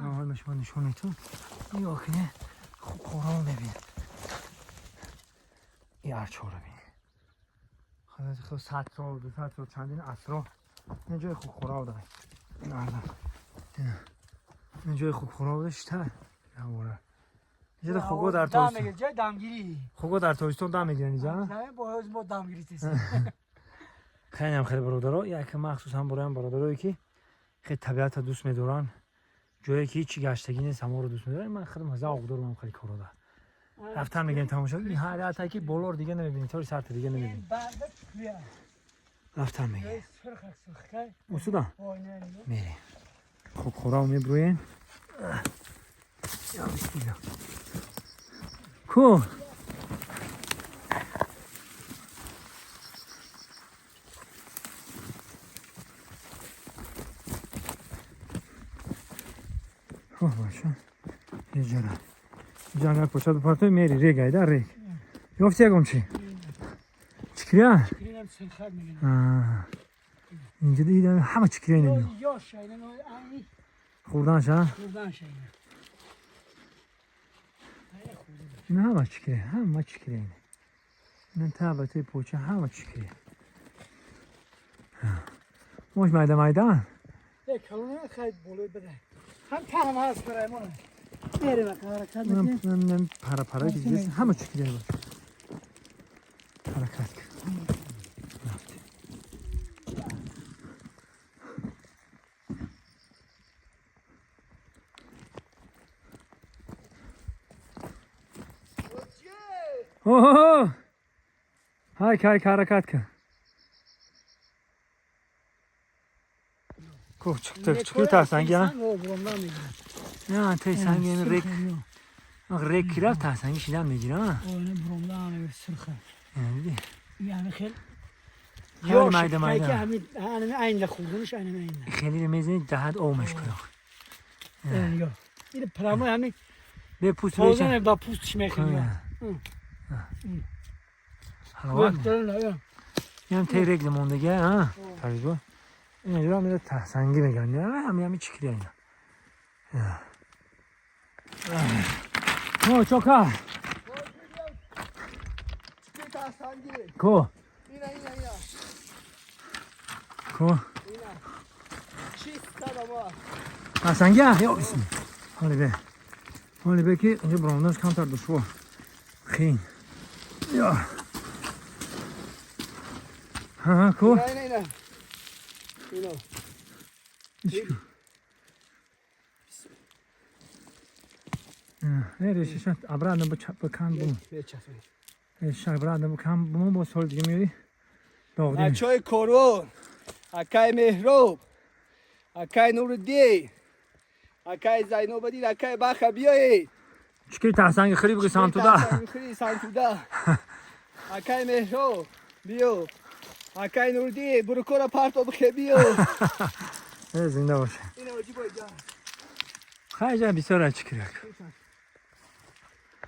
Ҳол шумо нишон метон. Нигоҳ кунед, хукхӯраро мебинед. Ин арчаҳоро бинед. Худо 100 сол, 200 сол, чандин асрҳо ин ҷои хукхӯра буда. Ин арза. Ин ҷои хукхӯра буда шита. Ҳамора. Инҷо хуго дар Тоҷикистон. Ҷои дамгирӣ. Хуго дар Тоҷикистон дам мегиранд инҷа? Бо мо дамгирӣ тест. Хеле ҳам хеле бародаро, як махсусан бароям бародарое ки хеле табиатро дӯст медоранд, ҷое ки ҳеҷ гаштагӣ нест, ҳамонро дӯст медоранд. Ман худам завқ дорам хеле корро. Рафтан мегирем тамошо. Ин ҳар ки болоро дига намебинӣ, тори сарта дига намебинӣ. Рафтан мегирем. Усуда? Мерем. Хуб хӯрао мебурӯем. Я бисмиллоҳ. Ку? Хуб баша. Иҷара. Ҷангал поча бипартои мери рег айда рег. Ёфти ягон чи? Чикрия? Инҷа дида ҳама чикрия инам. Хурданша? Ина ҳама чикрия, ҳама чикрия ина. Ина табатаи поча ҳама чикрия. Мош майда майда? Калона хай болои бада. Ҳам таҳам ҳаст барои мо. Мерем ҳаракат мекунем. Пара пара дидед ҳама чикрия бош. Ҳаракат кун. Рафтем. Оҳо! Ҳай ҳай ҳаракат кун. Ку чиктик чикри таҳсанги а? Не, таҳсанги ин рек. Рек ки рафт таҳсанги шидан мегира. Диди? یعنی خیلی خیلی майда майда. همین عین خوردنش عین عین. خیلی میزنی دهد اومش کنه. این پرامو همین به پوست تازه با پوستش میخوریم. حلوات. این هم تی رگ موندگه ها. تجربه. اینجا میره تحسنگی میگن. نه همین همین چیکری اینا. او چوکا. کو. کو. تحسنگی یا بسم. حالی به. حالی به که اینجا برانداش کمتر دشوار. خین. یا. ها کو. نه نه نه. نه ریشش ابرادم بکن بوم. ریشش ابرادم بکن بوم با سال دیگه میری. داغ بچهای کرون، اکای مهراب، اکای نورالدین، اکای زینوبدین، اکای بخا بیایید. چیکار تحسنگ خری بگی سانتودا. خری سانتودا. اکای مهراب بیو. اکای نورالدین برو کورا پارتو بخی بیو. زنده باشه. اینو چی باید جان. خیلی جان بسیار چیکار.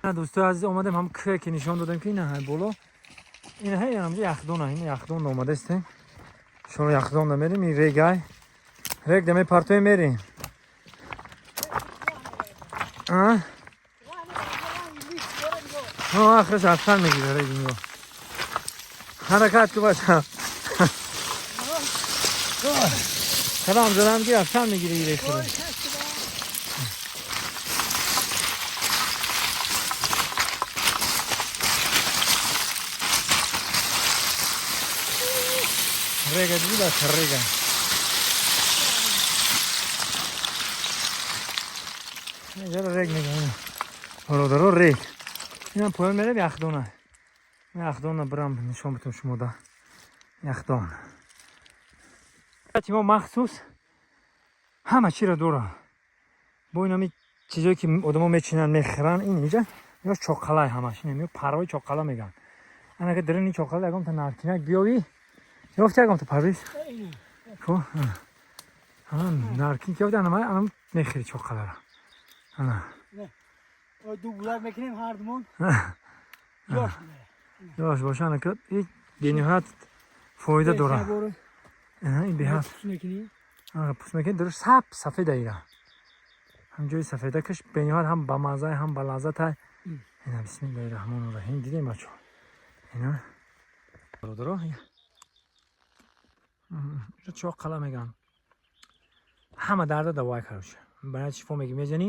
Дӯстои азиз, омадем ҳам кӯе ки нишон додем, ки ина боло, ина ҳай ҳамҷо яхдона, ина яхдон омадастем. Шумо яхдон мерим, ин регай рег даме партои мерим. А? Ахраш афтан мегире рег нигоҳ. Ҳаракат ку, бача. Салом задам ки афтан мегире рег худо. Рега диди, бача, рега. Инҷаро рег мегӯям. Бародаро, рег. Инам поён мерем, яхдона. Яхдона бирам нишон битам шумо да. Яхдон. Мо махсус ҳама чиро дора. Бо инами чизое ки одамо мечинанд, мехӯранд, ин инҷа ё чоқалай ҳамаш. Ин парвои чоқала мегӯянд. Ана ки дарини чоқала ягон та наркинак биёвӣ, ёфти ягон та Парвиз? Ко? Наркин ки ёфти, ана ана мехӯри чоқаларо. Ана. Ду гулак мекунем ҳардумон. Ёш. Ёш боша, ана ки ин бениҳоят фоида дорад. Ин беҳад. Пӯст мекунӣ, дуруст сап сафеда ира. Ҳам ҷои сафеда каш бениҳоят ҳам ба мазза, ҳам ба лаззата. Ина, бисмиллаҳи раҳмони раҳим, дидем, бачаҳо. Ина. Бародаро, чоққала мегӯям. Ҳама дарда давоя, короче. Барои шифо меги, мезанӣ,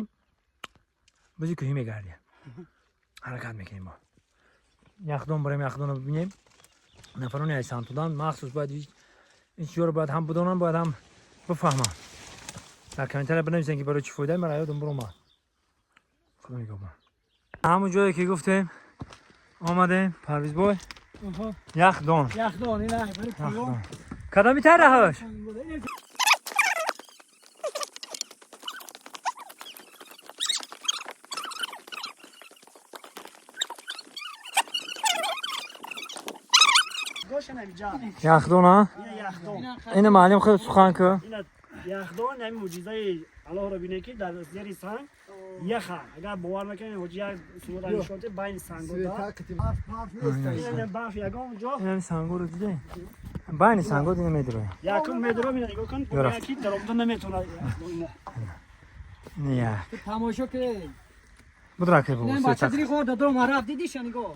бузи кӯҳӣ мегардӣ. Ҳаракат мекунем мо. Яхдон барем, яхдонро бибинем. Нафарони айсантудан махсус бояд ин чизҳоро бояд ҳам бидонанд, бояд ҳам бифаҳманд. Дар комментария бинависен ки барои чӣ фоида, ман ёдам биромад. Худо нигаҳбон. Ҳамон ҷое ки гуфтем омадем, Парвизбой. Яхдон. Яхдон, ина барои поён. Кадоми тараҳаш? Яхдон, а? Ина маълим худ сухан ку. Яхдон ҳамин мӯъҷизаи Аллоҳро бинед, ки дар зери санг яха. Агар бовар накунед, ҳоҷи, як сурат нишон диҳед, байни сангода. Барф ягон ҷо. Ин сангоро дидед? Байни санго дида медироям. Якум медироям, ина нигоҳ кун, яки даромада наметавонад. Ина як. Тамошо кунед. Будра ки бу. Ин бача дири хӯрда дуром рафт, дидиша нигоҳ.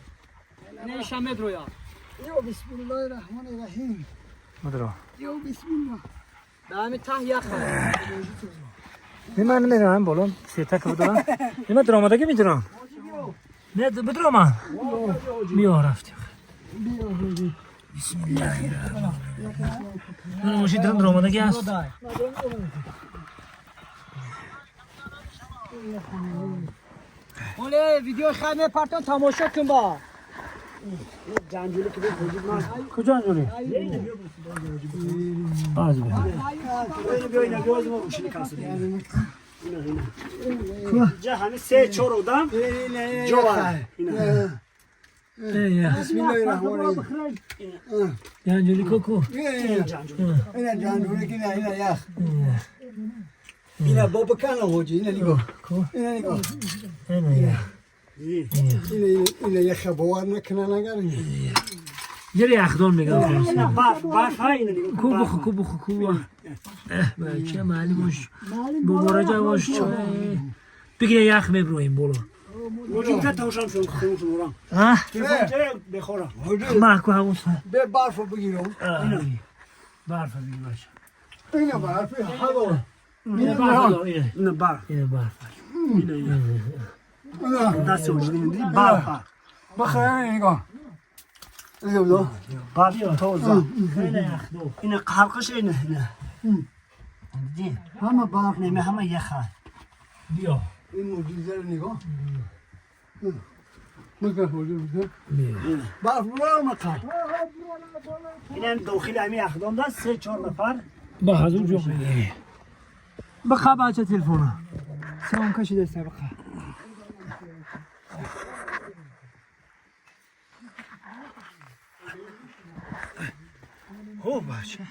Ина иша медроя. Ё бисмиллаҳи раҳмони раҳим. Будро. Ё бисмиллаҳ. Дар таҳ яха. Ман намеравам боло, сета ки будурам. Нима даромадагӣ медурам. Не, бидурам ман. Биё, рафтем. Бисмиллаҳи раҳмони. Мошин дурам даромадагӣ аст. Оле, видео хай мепартон, тамошо кун ба. Ҷанҷоли ки ҳоҷи ман. Куҷо ҷанҷоли? Аз бе. Биё, ина биё, мо рӯшини касд. Ина, ина. Ҷа ҳами се чор одам ҷо. Ина. Бисмиллаҳи раҳмони раҳим. Ҷанҷоли коку. Ина ҷанҷоли ки ина ях. Ина бобо кана ҳоҷи, ина нигоҳ. Ина нигоҳ. Ина ях. Ина, ина яха, бовар накунан агар. Ҷари яхдон мегӯям. Ина барф, барф ҳа, ина нигоҳ. Ку буху, ку буху, ку. Бача, маълимош. Бобораҷа бош. Бигире, ях меброем боло. Ҳоҷи, та тавшам шун, хуншун урам. А? Телефон чара бехора. Ма ку ҳамон. Бе барфо бигирам. Барф бигир, бача. Ина барф ҳаво. Ина барф, ина. Ина барф. Ина барф. Ина, ина. Даст ҳоҷи дидӣ, барф. Бахара нигоҳ. Ина Барф тоза. Ина қалқиш, ина, ина. Дидӣ? Ҳама барф. Нема ҳама яха. Биё. Ин мӯъҷизаро нигоҳ. Нигоҳ, ҳоҷи, барф бурама қар. Инам дохили ҳами яхдон да се чор нафар. Ба ҳазур ҷо мегирӣ. Бақа, бача, телефона. Сом кашидаста, бақа. Хуб, бача.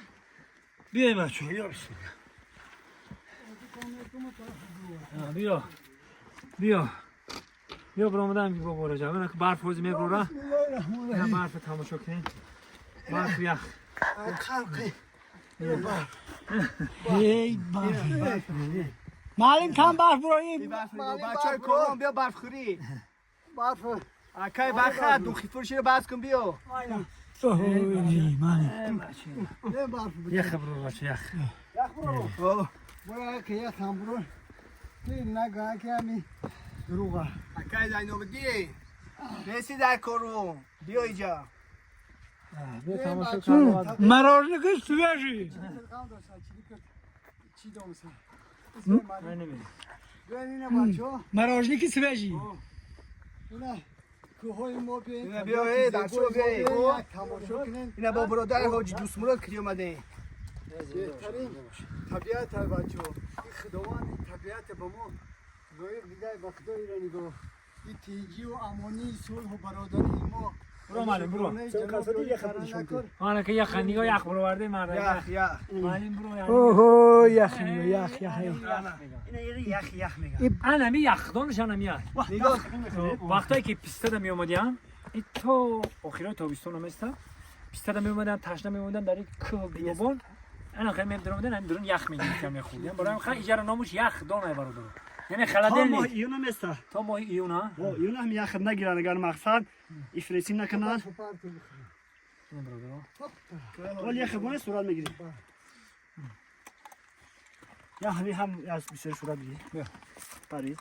Биёй, бача, ё бисмилла. Биё. Биё. بیا برآمدم که بابا رجب اینا که برف روزی میبروره اینا برف تماشا کنین برف یخ ای برف معلم کم برف برای بچه کلام بیا برف خوری برف اکای بخت دوخی فروشی رو بس کن بیا نه برف یخ برو بچه یخ یخ برو برو که یخ هم برو نگاه که همی دروغه اکای زینالدین رسی در کرون بیا اینجا بیا تماشا کن مراژنه سویجی چی دونسه من نمی‌دونم. مراژنه سویجی کوههای ما بیاین اینا بیا، ای، در چو بیا. تماشا کنین اینا با برادر حاجی دوست مراد کری اومده بهترین طبیعت بچه این خداوند طبیعت به ما لایق دیده به خدا ایرانی گفت این تیجی و امانی صلح و برادری ما برو معلم، برو. چون کسا دیگه خبرشون آره که یخ نگاه یخ برو ورده مرد یخ یخ معلم برو یعنی اوه یخ یخ یخ اینا یخ یخ میگن انا می یخدانش انا می نگاه وقتایی که پیسته ده می اومدیم این تا آخرای تابستون هم است پیسته ده می اومدم تشنه می اومدم در یک کوه بیابان انا خیلی می درآمدن هم درون یخ میگرفتم میخوردیم برای خیلی اجاره نامش یخ دانه برادر یعنی تا خلدل ماه نیست ایون هم است تا ماه ایون ها ایون هم یخ نگیرن اگر مقصد افرسی نکنن این برادر ولی یخ بونه صورت میگیری یا همین هم از بسیار صورت میگیری بیا. پریز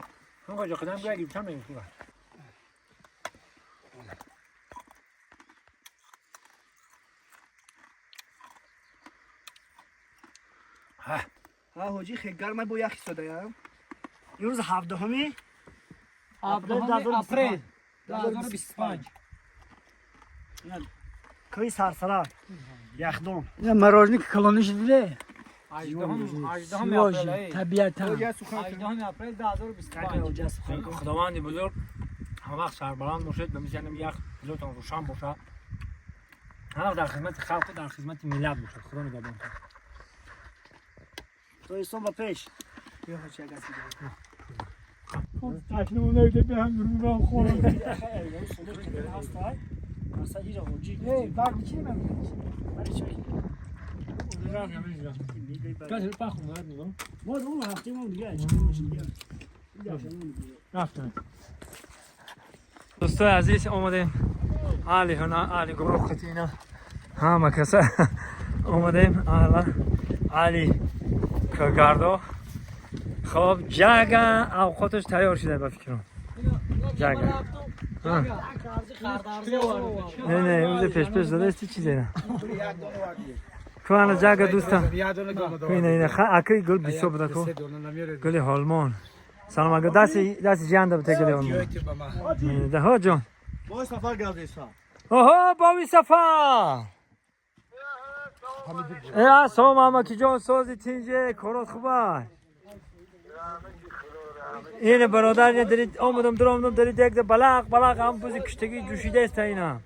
هم کجا قدم بیا گرفتم نمیخورم ها حاجی خیلی گرمه با یخ ساده یا امروز هفدهمی اپریل 2025 کوی سرسرک یخدون نه مراژنه که کلانش دیده 18 اپریل طبیعت هم 18 اپریل 2025 خداوند بزرگ همه وقت سربلند باشید به مثل یخ دلتون روشن باشه همه وقت در خدمت خلق و در خدمت ملت باشد خدا نگهدار. تو ایستون با پیش بیا حاجی اگه دیگه اکنون نمیده به هم رو برم خورم ای برق چی من ما اون هفته ما دیگه رفتم دوستای عزیز اومدیم علی هنا علی گروه قطینا همه کسا اومدیم علی کگاردو خب جاگا اوقاتش تیار شده به فکرم جاگا نه نه اون پیش پیش زده است چیزی نه کوانه جاگا دوستان نه نه اکی گل بیسو بده کو گل هولمون سلام اگه دستی دستی جان ده گل هولمون ده ها جان با سفر گردیسا اوه باوی سفر ای سلام امکی جان سازی تینجه کارات خوبه اینه برادر اینه دارید آمدم در آمدم دارید یک ده بلق بلق هم بوزی کشتگی جوشیده است اینا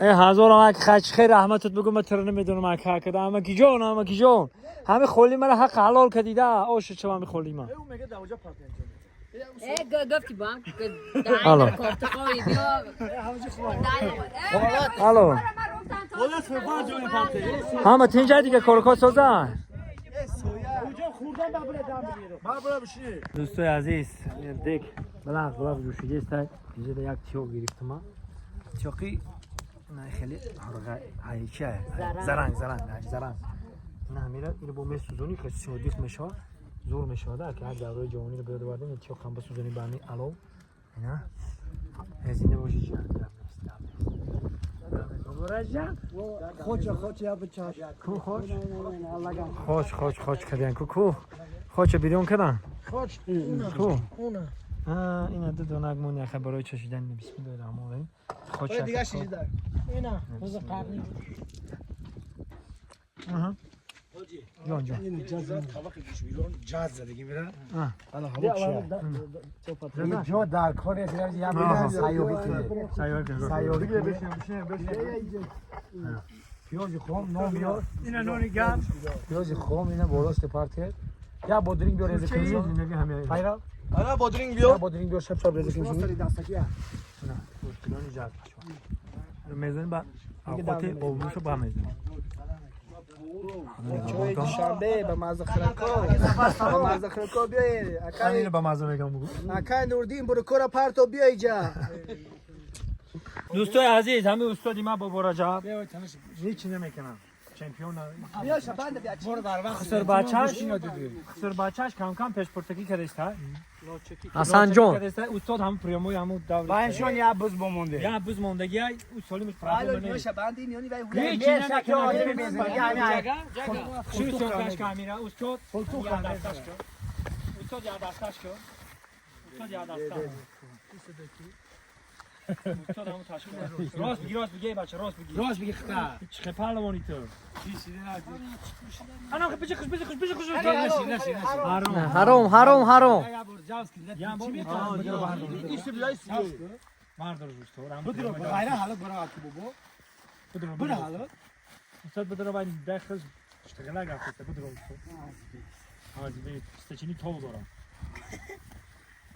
ای هزار هم خچ خیر رحمتت بگو من تر نمیدونم اک حق ده امکی جان امکی جان همه خولی مرا حق حلال کدیده آش چه همه خولی من گفتی بانک الو. الو همه تینجه دیگه کارکا سازن دوستای عزیز دک بلغ بلغ جوشیده است اینجا یک تیوق گرفتم من تیوقی نه خیلی هایچه زرنگ زرنگ نه زرنگ نه میره اینو با می سوزونی که سیودیخ میشه زور میشه ده که هر دوره جوانی رو بیاد آوردیم این تیوق هم بسوزونی به همین الو نه از اینه باشه جان گرم نیست گرم نیست گرم نیست. خوچ خوچ یا بچه کو خوش خوش خوش خوش کردن کو کو خوش بیرون کردن خوش کو اونه این دو دونک مون یخه برای چشیدن بسم الله الرحمن الرحیم خوش دیگه شیشه دار اینا روز قبلی جان جان جاز زدگی میره آه. الان هوا چیه جا در کار نیست یه آها. سیاهی کنه سیاهی کن. سیاهی پیاز خام نام بیار اینا نونی گرم پیاز خام اینا بالاست پرت کرد Я бодринг биёр реза кунем. Хайра. Ана бодринг биёр. Я бодринг биёр шаб шаб реза кунем. Гӯштбирони ҷаз мезанем ба авқоти обрӯшо ба мезанем. Чой душанбе ба маза хӯрако. Ба маза хӯрако биёед. Акай ба маза мегам бугу. Акай Нурдин бурукора парто биё иҷа. Дӯстои азиз, ҳамин устоди ман Бобо Раҷаб ҳеҷ намекунам. Чемпион. Биё шабанда биё. Хусурбачаш кам-кам пешпуртагӣ кардааст. Ҳасан ҷон. Устод ҳам прямой ҳамун давр. Баъшон я буз бомонде. Я буз мондагӣ, ӯ солимаш проблема Биё нест. шабанди миёни вай Ҳеҷ намекунам. Шуд каш камера, устод. Устод я дасташ ку. Устод я дасташ. Устод ҳамун ташкил. Рост бигӣ, рост бигӣ, бача, рост бигӣ. Рост бигӣ хита. Чӣ паҳлавонӣ ту? Ана бижи хуш, бижи хуш, бижи хуш. Ҳаром. Ҳаром, ҳаром, ҳаром. Я бор ҷавз ки. Я бор. Бардор устод. Бидро ғайра ҳалот бара ки бобо. Бидро. Бира ҳалот. Устод бидро вай дахл штағала гафта бидро устод. Аз бе стачини тов дорам.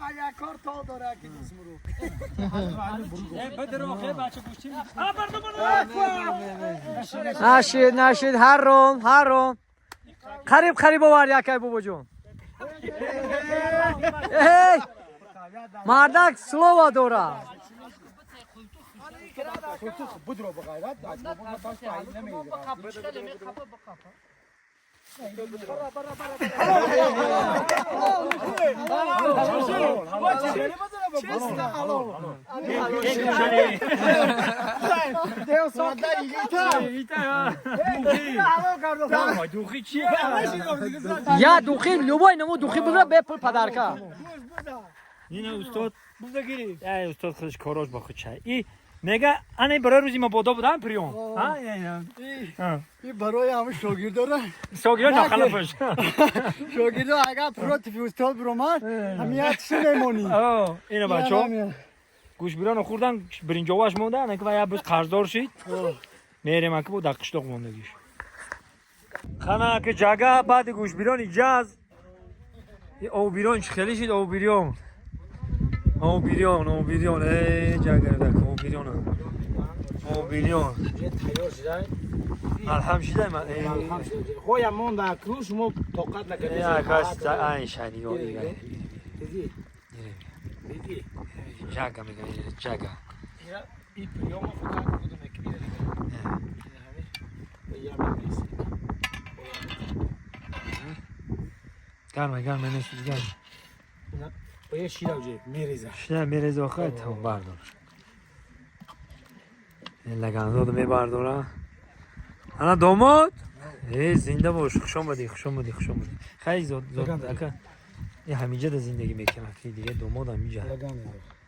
Ая кор то дора ки дисмуру. Бидро хе бача гӯшти. А бардо бардо. Нашид, нашид, ҳаром, ҳаром. Қариб қариб овард якай бобоҷон. Эй! Мардак слова дора. Бидро ба ғайрат. Бобо на пас намегирад. Духи чи? Я духи, любой наму духи бигра бе пул подарка. Ина устод бузагири. Ай устод худаш корош ба худ чай. И мега ана барои рӯзи мабодо будам приём. А И барои ҳамин шогирдора. Шогирдо нахалафаш. Шогирдо агар против устод биромад, ҳамият чӣ мемонӣ? Ина бачо. Гӯшбироно хӯрдан биринҷоваш монда, ана ки вай буз қарздор шид. Мерем аки бу дар қишлоқ мондагиш. Хана ки ҷага баъди гӯшбирони ҷаз обирон чӣ хеле шид обирён. Обирён, обирён, эй ҷага дак обирён. Обирён. Алҳам шидай ман. Алҳам шидай. Хоя монда ку шумо тоқат накардед. Я кас ай шани ё дига. Диди. Ҷага мега, ҷага. И приёма фақат худум мекбира дига. Я мебиси. Гарма, гарма нест, гарма. Оя шира уже мереза. Шира мереза охир тамом бардор. Лаганзоду мебардора. Ана домод? Эй, зинда бош, хуш омадӣ, хуш омадӣ, хуш омадӣ. Хай зод, зод, ака. И ҳаминҷа да зиндагӣ мекунад, ки дига домод ҳаминҷа.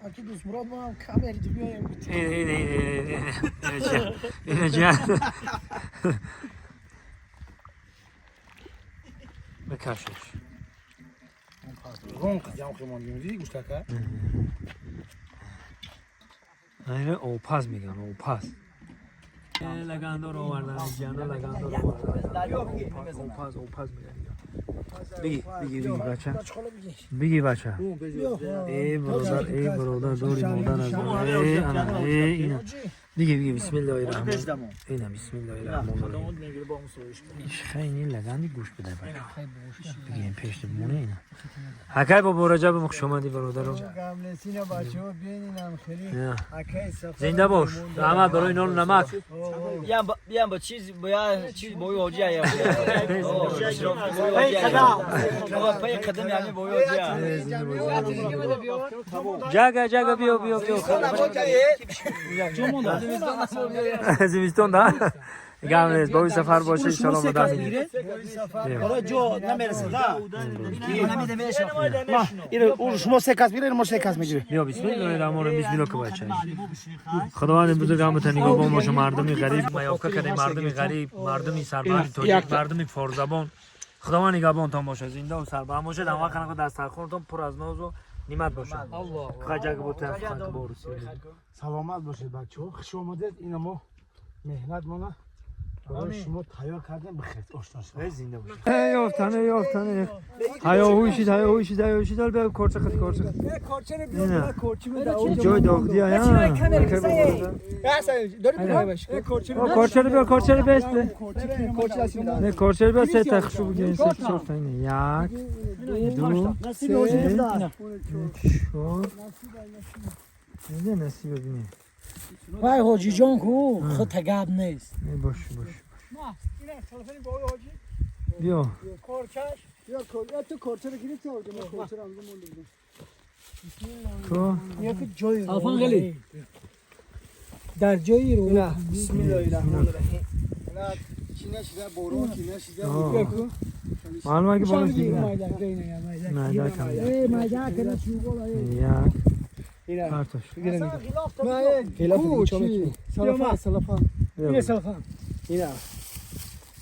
Аки дӯст Мурод мо ҳам камери биёем. Ин, ин, ин, ин, ин, ин, ин, бикашиш. Рон қадам хемондим, диди гӯштака? Айна опаз меган, опаз. Лагандор овардан, ҷана лагандор овардан. Опаз, опаз меган. Биги, биги, биги бача. Биги бача. Эй бародар, эй бародар, дори модар аз. Эй ана, эй ина. Биги, биги, бисмиллоҳир раҳмон. Ина бисмиллоҳир раҳмон. Хеле лаганди гӯш буда бача. Биги ин пешт бимоне ина. Акай бобо Раҷаб хуш омадӣ бародарам. Гамлесина бачаҳо бининам хеле. Акай сафар. Зинда бош. Раҳмат барои нону намак. Биям ба чиз боя чиз бои ҳоҷия я. Пай қадам яъне бои ҳоҷия. Ҷага, ҷага биё, биё, биё. Зимистон да? Гам нест. Бои сафар бошед, иншалло мадад мегиред. Ҳоло ҷо намерасад, а? Ин шумо се кас мегиред, мо се кас мегирем. Биё бисмиллоҳир раҳмонир раҳим, бисмиллоҳ ки бача. Худованд бузург ҳаматон нигаҳбон боша, мардуми ғариб, маёка кардем, мардуми ғариб, мардуми сарбаланд тоҷик, мардуми форзабон. Худованд нигаҳбонтон бошад, зинда ва сарбаланд бошед, ҳама вақт дастархонтон пур аз нозу нимат бошад. Хаҷак бо тафхан ки борус. Саломат бошед бачаҳо, хуш омадед. Ина мо меҳнат мона برای شما تیار کردیم بخیر آشنا شدم. زنده باشید. یافتنه یافتنه. هیاهوی شد هیاهوی شد هیاهوی شد. بیا کورچه خط کورچه خط. کورچه رو بیا کورچه این جای داغ دی آیا. کورچه رو بیا کورچه رو بست. نه کورچه رو بیا سه تا خشو بگیرین سه چهار تا اینه. یک دو سه چهار. نه نصیب ببینیم. وای حاجی جان کو خود تگاب نیست. باش باش. بیا. کورچش یا کورچه تو کورچه رو گرفتی آورده من کورچه رو همونجا مونده بودم. تو یک جای رو خیلی در جایی رو نه بسم الله الرحمن الرحیم. نه چی نشده بارون کی نشده. معلومه که بارون دیگه. نه نه یک پرتاش. نه چی سلفا سلفا سلفا. اینا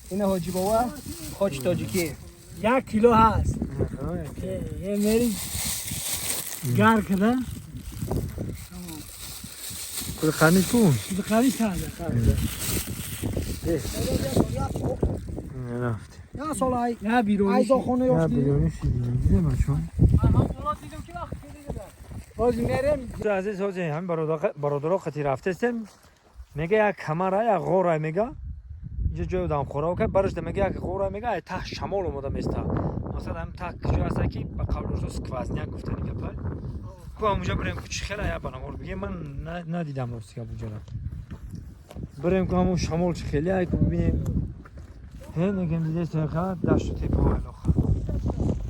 اینا حاجی بابا خاج تاجیکی. یک کیلو هست. یه میری گار کده. کل قرنی کو؟ قرنی تازه. رفت. نه سالای نه بیرونی. ایزا خونه یافتی. نه بیرونی شدیم. دیدم چون. باز میرم. عزیز حاجی هم برادرها قطی رفتستم. میگه یک کمره یا غوره میگه. اینجا جای آدم خوراک برش میگه یک غوره میگه ته شمال اومده میستا. مثلا هم تا کجا هست که به قول روزو سکوازنیا گفتن گپا. کو اونجا بریم کو چی خیلی یا بنامور بگه من ندیدم راست که اونجا را. بریم کو همون شمال چی خیلی ای کو ببینیم. هه نگم دیده سرخه دشت و تپه و الاخر.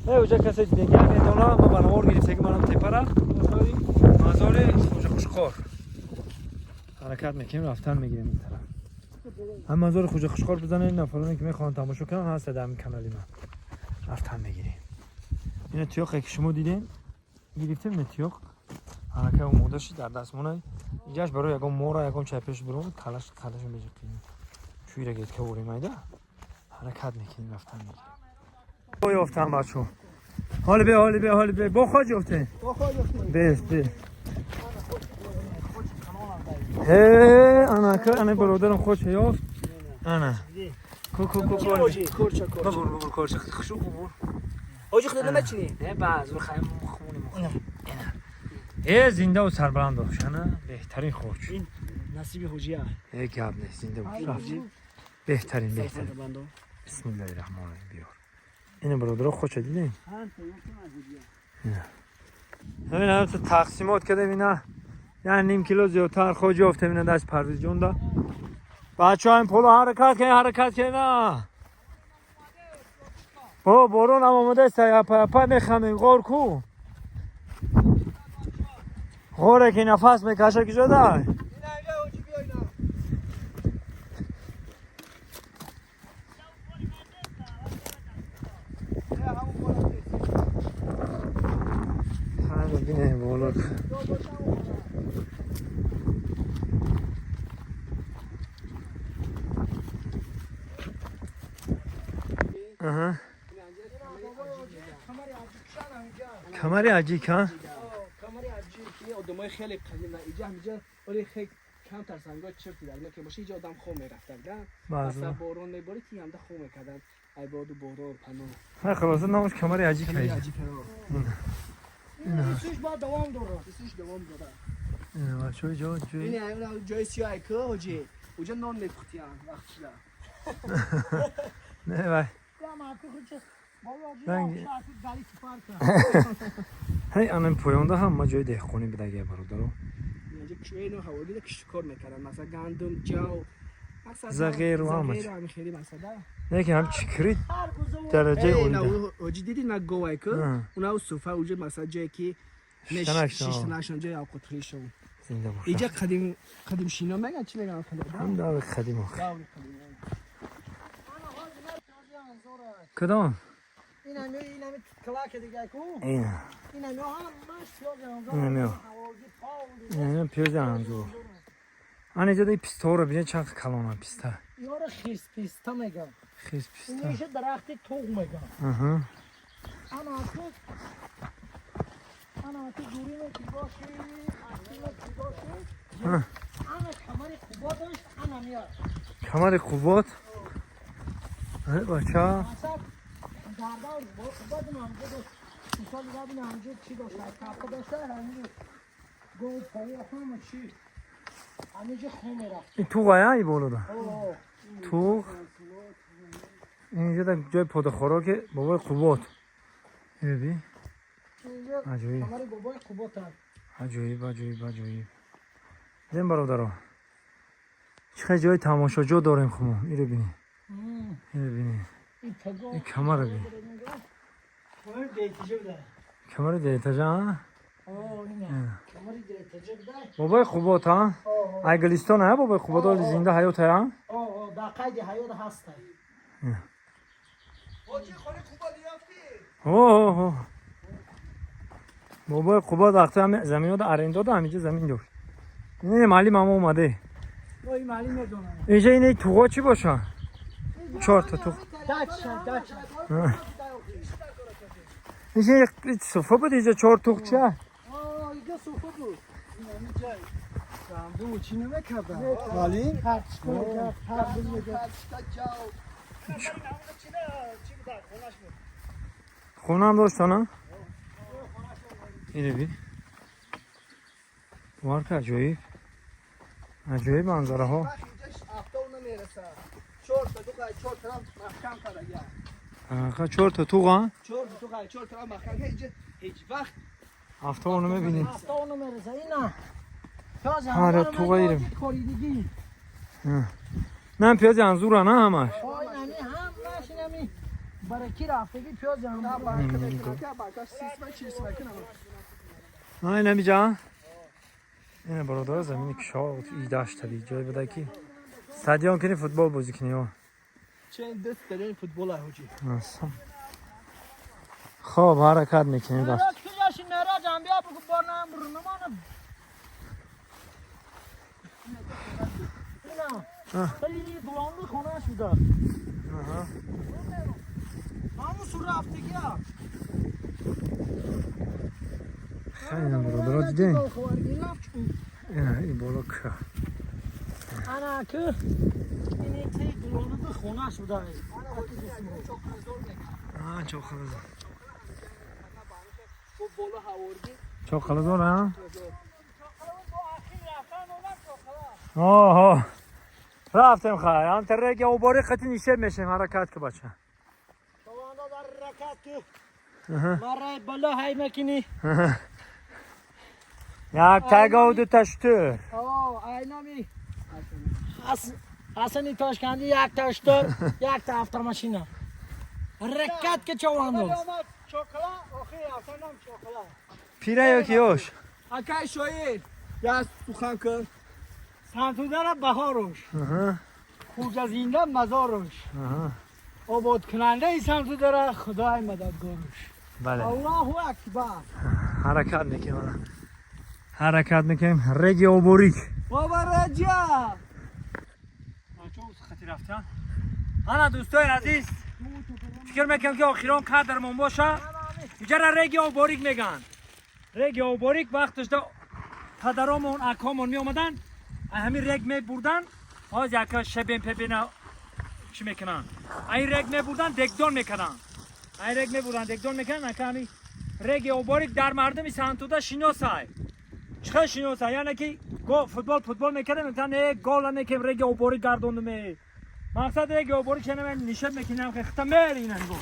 اونجا کسی دیگه میدونه ما بنامور گرفته که منم تپه را. مزار خوجه خوشخور. حرکت میکنیم رفتن میگیریم این طرف. هم مزار خوجه خوشخور بزنین نفرانی که میخوان تماشا کنن هست در کانالی من. رفتن میگیریم. این تیوق که شما دیدین گرفتیم این تیوق. حرکت اومده شد در دستمونه. اینجاش برای یکم مورا یکم چای پیش برون کلاش کلاش می‌جکیم. چوی را گرفت که اوریم ایده. حرکت میکنیم رفتن میگیریم. یافتم بچه‌ها. حال به حال به حال به با خواج یافته. با خواج یافته. بس بس. هه انا که انا برادرم خوش یافت. انا. کو کو کو کو. کورچه کورچه. ببر ببر کورچه خشو ببر. حاجی خودت نمچینی؟ نه باز بخوایم خونی مخونی. ای زنده و سربلند باش نه بهترین خوش. این نصیب حاجیه. ای گپ نیست زنده باش. بهترین بهترین. بسم الله الرحمن الرحیم بیار. اینو برادر خوش دیدین؟ همین هم تو تقسیمات کردیم اینا. یعنی نیم کیلو زیادتر خوج یافتیم اینا دست پرویز جون دا. بچه‌ها این پلو حرکت کنین حرکت کنین. با بارون هم آمده است پا پا میخمیم غور کو. غوره که نفس میکشه که جدا. ببینیم بالا. آها. کمر عجیب ها؟ کمر عجیب که آدمای خیلی قدیم اینجا همینجا ولی خیلی کم ترسنگا چرتی در که باشه اینجا آدم خو میرفتن. اصلا بارون میبارید که همده خو میکردن. ای باد و بارون پناه. ها خلاصه نامش کمر عجیب کمر عجیب. این سوش با دوام داره. سوش دوام داره. این بچه‌ها جا جای این جای سیاه که حاجی اونجا نان میپختیان وقت شده. نه وای. هی آنم پایونده هم ما جای دهقانی بوده اگه برادرو. اینجا کشوی هوایی کشت کار میکردن مثلا گندم جو زغیر و همه زغیر و خیلی مثلا. نه که هم چکری درجه اولی. حاجی دیدی نه گوای که اونا سوفا اونجا مثلا جایی که شیشتنشون جای اوقات خیشون. زنده باش. اینجا قدیم قدیم شینا میگن چی میگن خدا؟ هم دور قدیم آخه. کدام؟ این همی این همی کلاک دیگه کو. این. این همی همش پیاز انزور. این همی. این همی پیاز انزور. آن اینجا دی پیستا رو ببین چند کلانه پیستا. یارو خیس پیستا میگن. خیس پیستا. این میشه درخت توغ میگن. آها. انا تو انا تو جوری که باشی، اصلا که باشی. انا کمر قبادش انا میاد. کمر قباد؟ бача این توغ های ای بالا ده توغ اینجا در جای پاده خوراک بابای قباد. ببین عجایب عجایب عجایب عجایب. زين برادرها چه جای تماشاجا داریم خمو. اینو ببینی اینو ببینی این کمر ببین، کمر دیتاجا بابای قباد ها انگلستان ها بابای قباد زنده حیات ها در قید حیات هست. اوه بابای قباد وقتی هم زمین ها ارنده داده همینجا زمین داشت. اینه معلم هم اومده. اینجا اینه توغا چی باشه؟ 4 تا توغ. اینجا یک صفه بود، اینجا 4 توغ چیه؟ اینجا صفه بود. گندم چی نمی‌کردن؟ ولی خونه هم داشت نه؟ اینه بی وارک عجایب عجایب منظره ها. 4 تا توغ ها؟ 4 تا توغ 4 تا محکم. هیچ وقت هفته اونو میبینیم. هفته اونو میرسه اینا. آره توغ ایرم. نه پیاز انزور نه همش. هم نشینمی برکی رفتگی پیاز نه برکه میکنه که برکاش 30 40 نه اینمیجا اینه برادر زمین کشاورز ایدهش طبیعی جای بوده که استادیوم کنی فوتبال بازی کنی ها. چند دست دارین فوتبال حاجی. خب حرکت میکنیم دست. خیلی بلند خونه شده. همون سور رفتگی ها. خیلی برادرها دیدین؟ این بالا که انا که این تی بلند خونه شده. چاقلزور. چاقلزور ها؟ آها رفتیم خواهی هم ترک یا باری خطی نیشه میشیم حرکت که بچه حرکت که مرای بالا های مکنی یک تگا و دو تشتر. آه اینامی حسنی تاشکندی یک تشتر یک تا هفته ماشینا حرکت که چواندوز پیره یا کیوش اکای شوید یا سخن کن سانتودر بهارش خوج زنده مزارش آباد کننده ای سانتودر خدای مددگارش. بله الله اکبر. حرکت میکنیم حرکت میکنیم رگی اوبوریک بابا رجا خطی رفتن. انا دوستای عزیز فکر میکنم که آخران قدرمون باشه. اینجا را رگی اوبوریک میگن. رگی اوبوریک وقتش دا پدرامون اکامون می اومدن همین رگ می بردن. از یک شبین پبینا چی میکنن؟ این رگ می بردن دگدون میکنن. این رگ می بردن دگدون میکنن. اکامی رگ اوبوریک در مردم سانتودا شناسای. چه شناسای؟ یعنی که فوتبال فوتبال میکردن مثلا گل نکیم رگ اوبوریک گردوندم. مقصد رگ اوبوریک چنم نشب میکنم که ختم میری اینا نگو.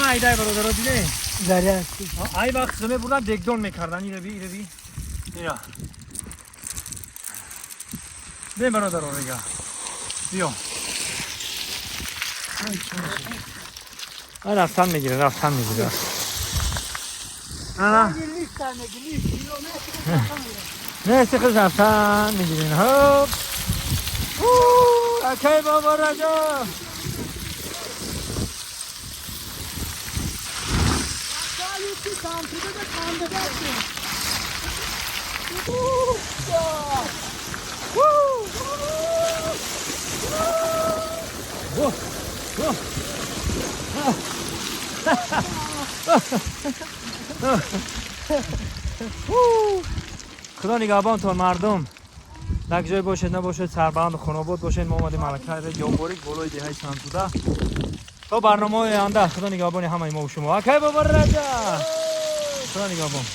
ایدای برادر دیده دریا ای وقت زمه بردن دگدون میکردن. اینو بی اینو بی اینا بیم برادر رو نگاه بیا رفتن میگیره رفتن میگیره. Ана. Неси худ рафтан мегирин. Хоп. Акай бобо Раҷаб. Худо нигаҳбонтон мардум. Дар ҷой бошед, набошед, сарбаланду хонобод бошед. Мо омадем малакаи Ёборик болои деҳаи Сантуда. То барномаҳои оянда Худо нигаҳбони ҳамаи мо шумо. Акай бобо Раҷаб. Худо нигаҳбон.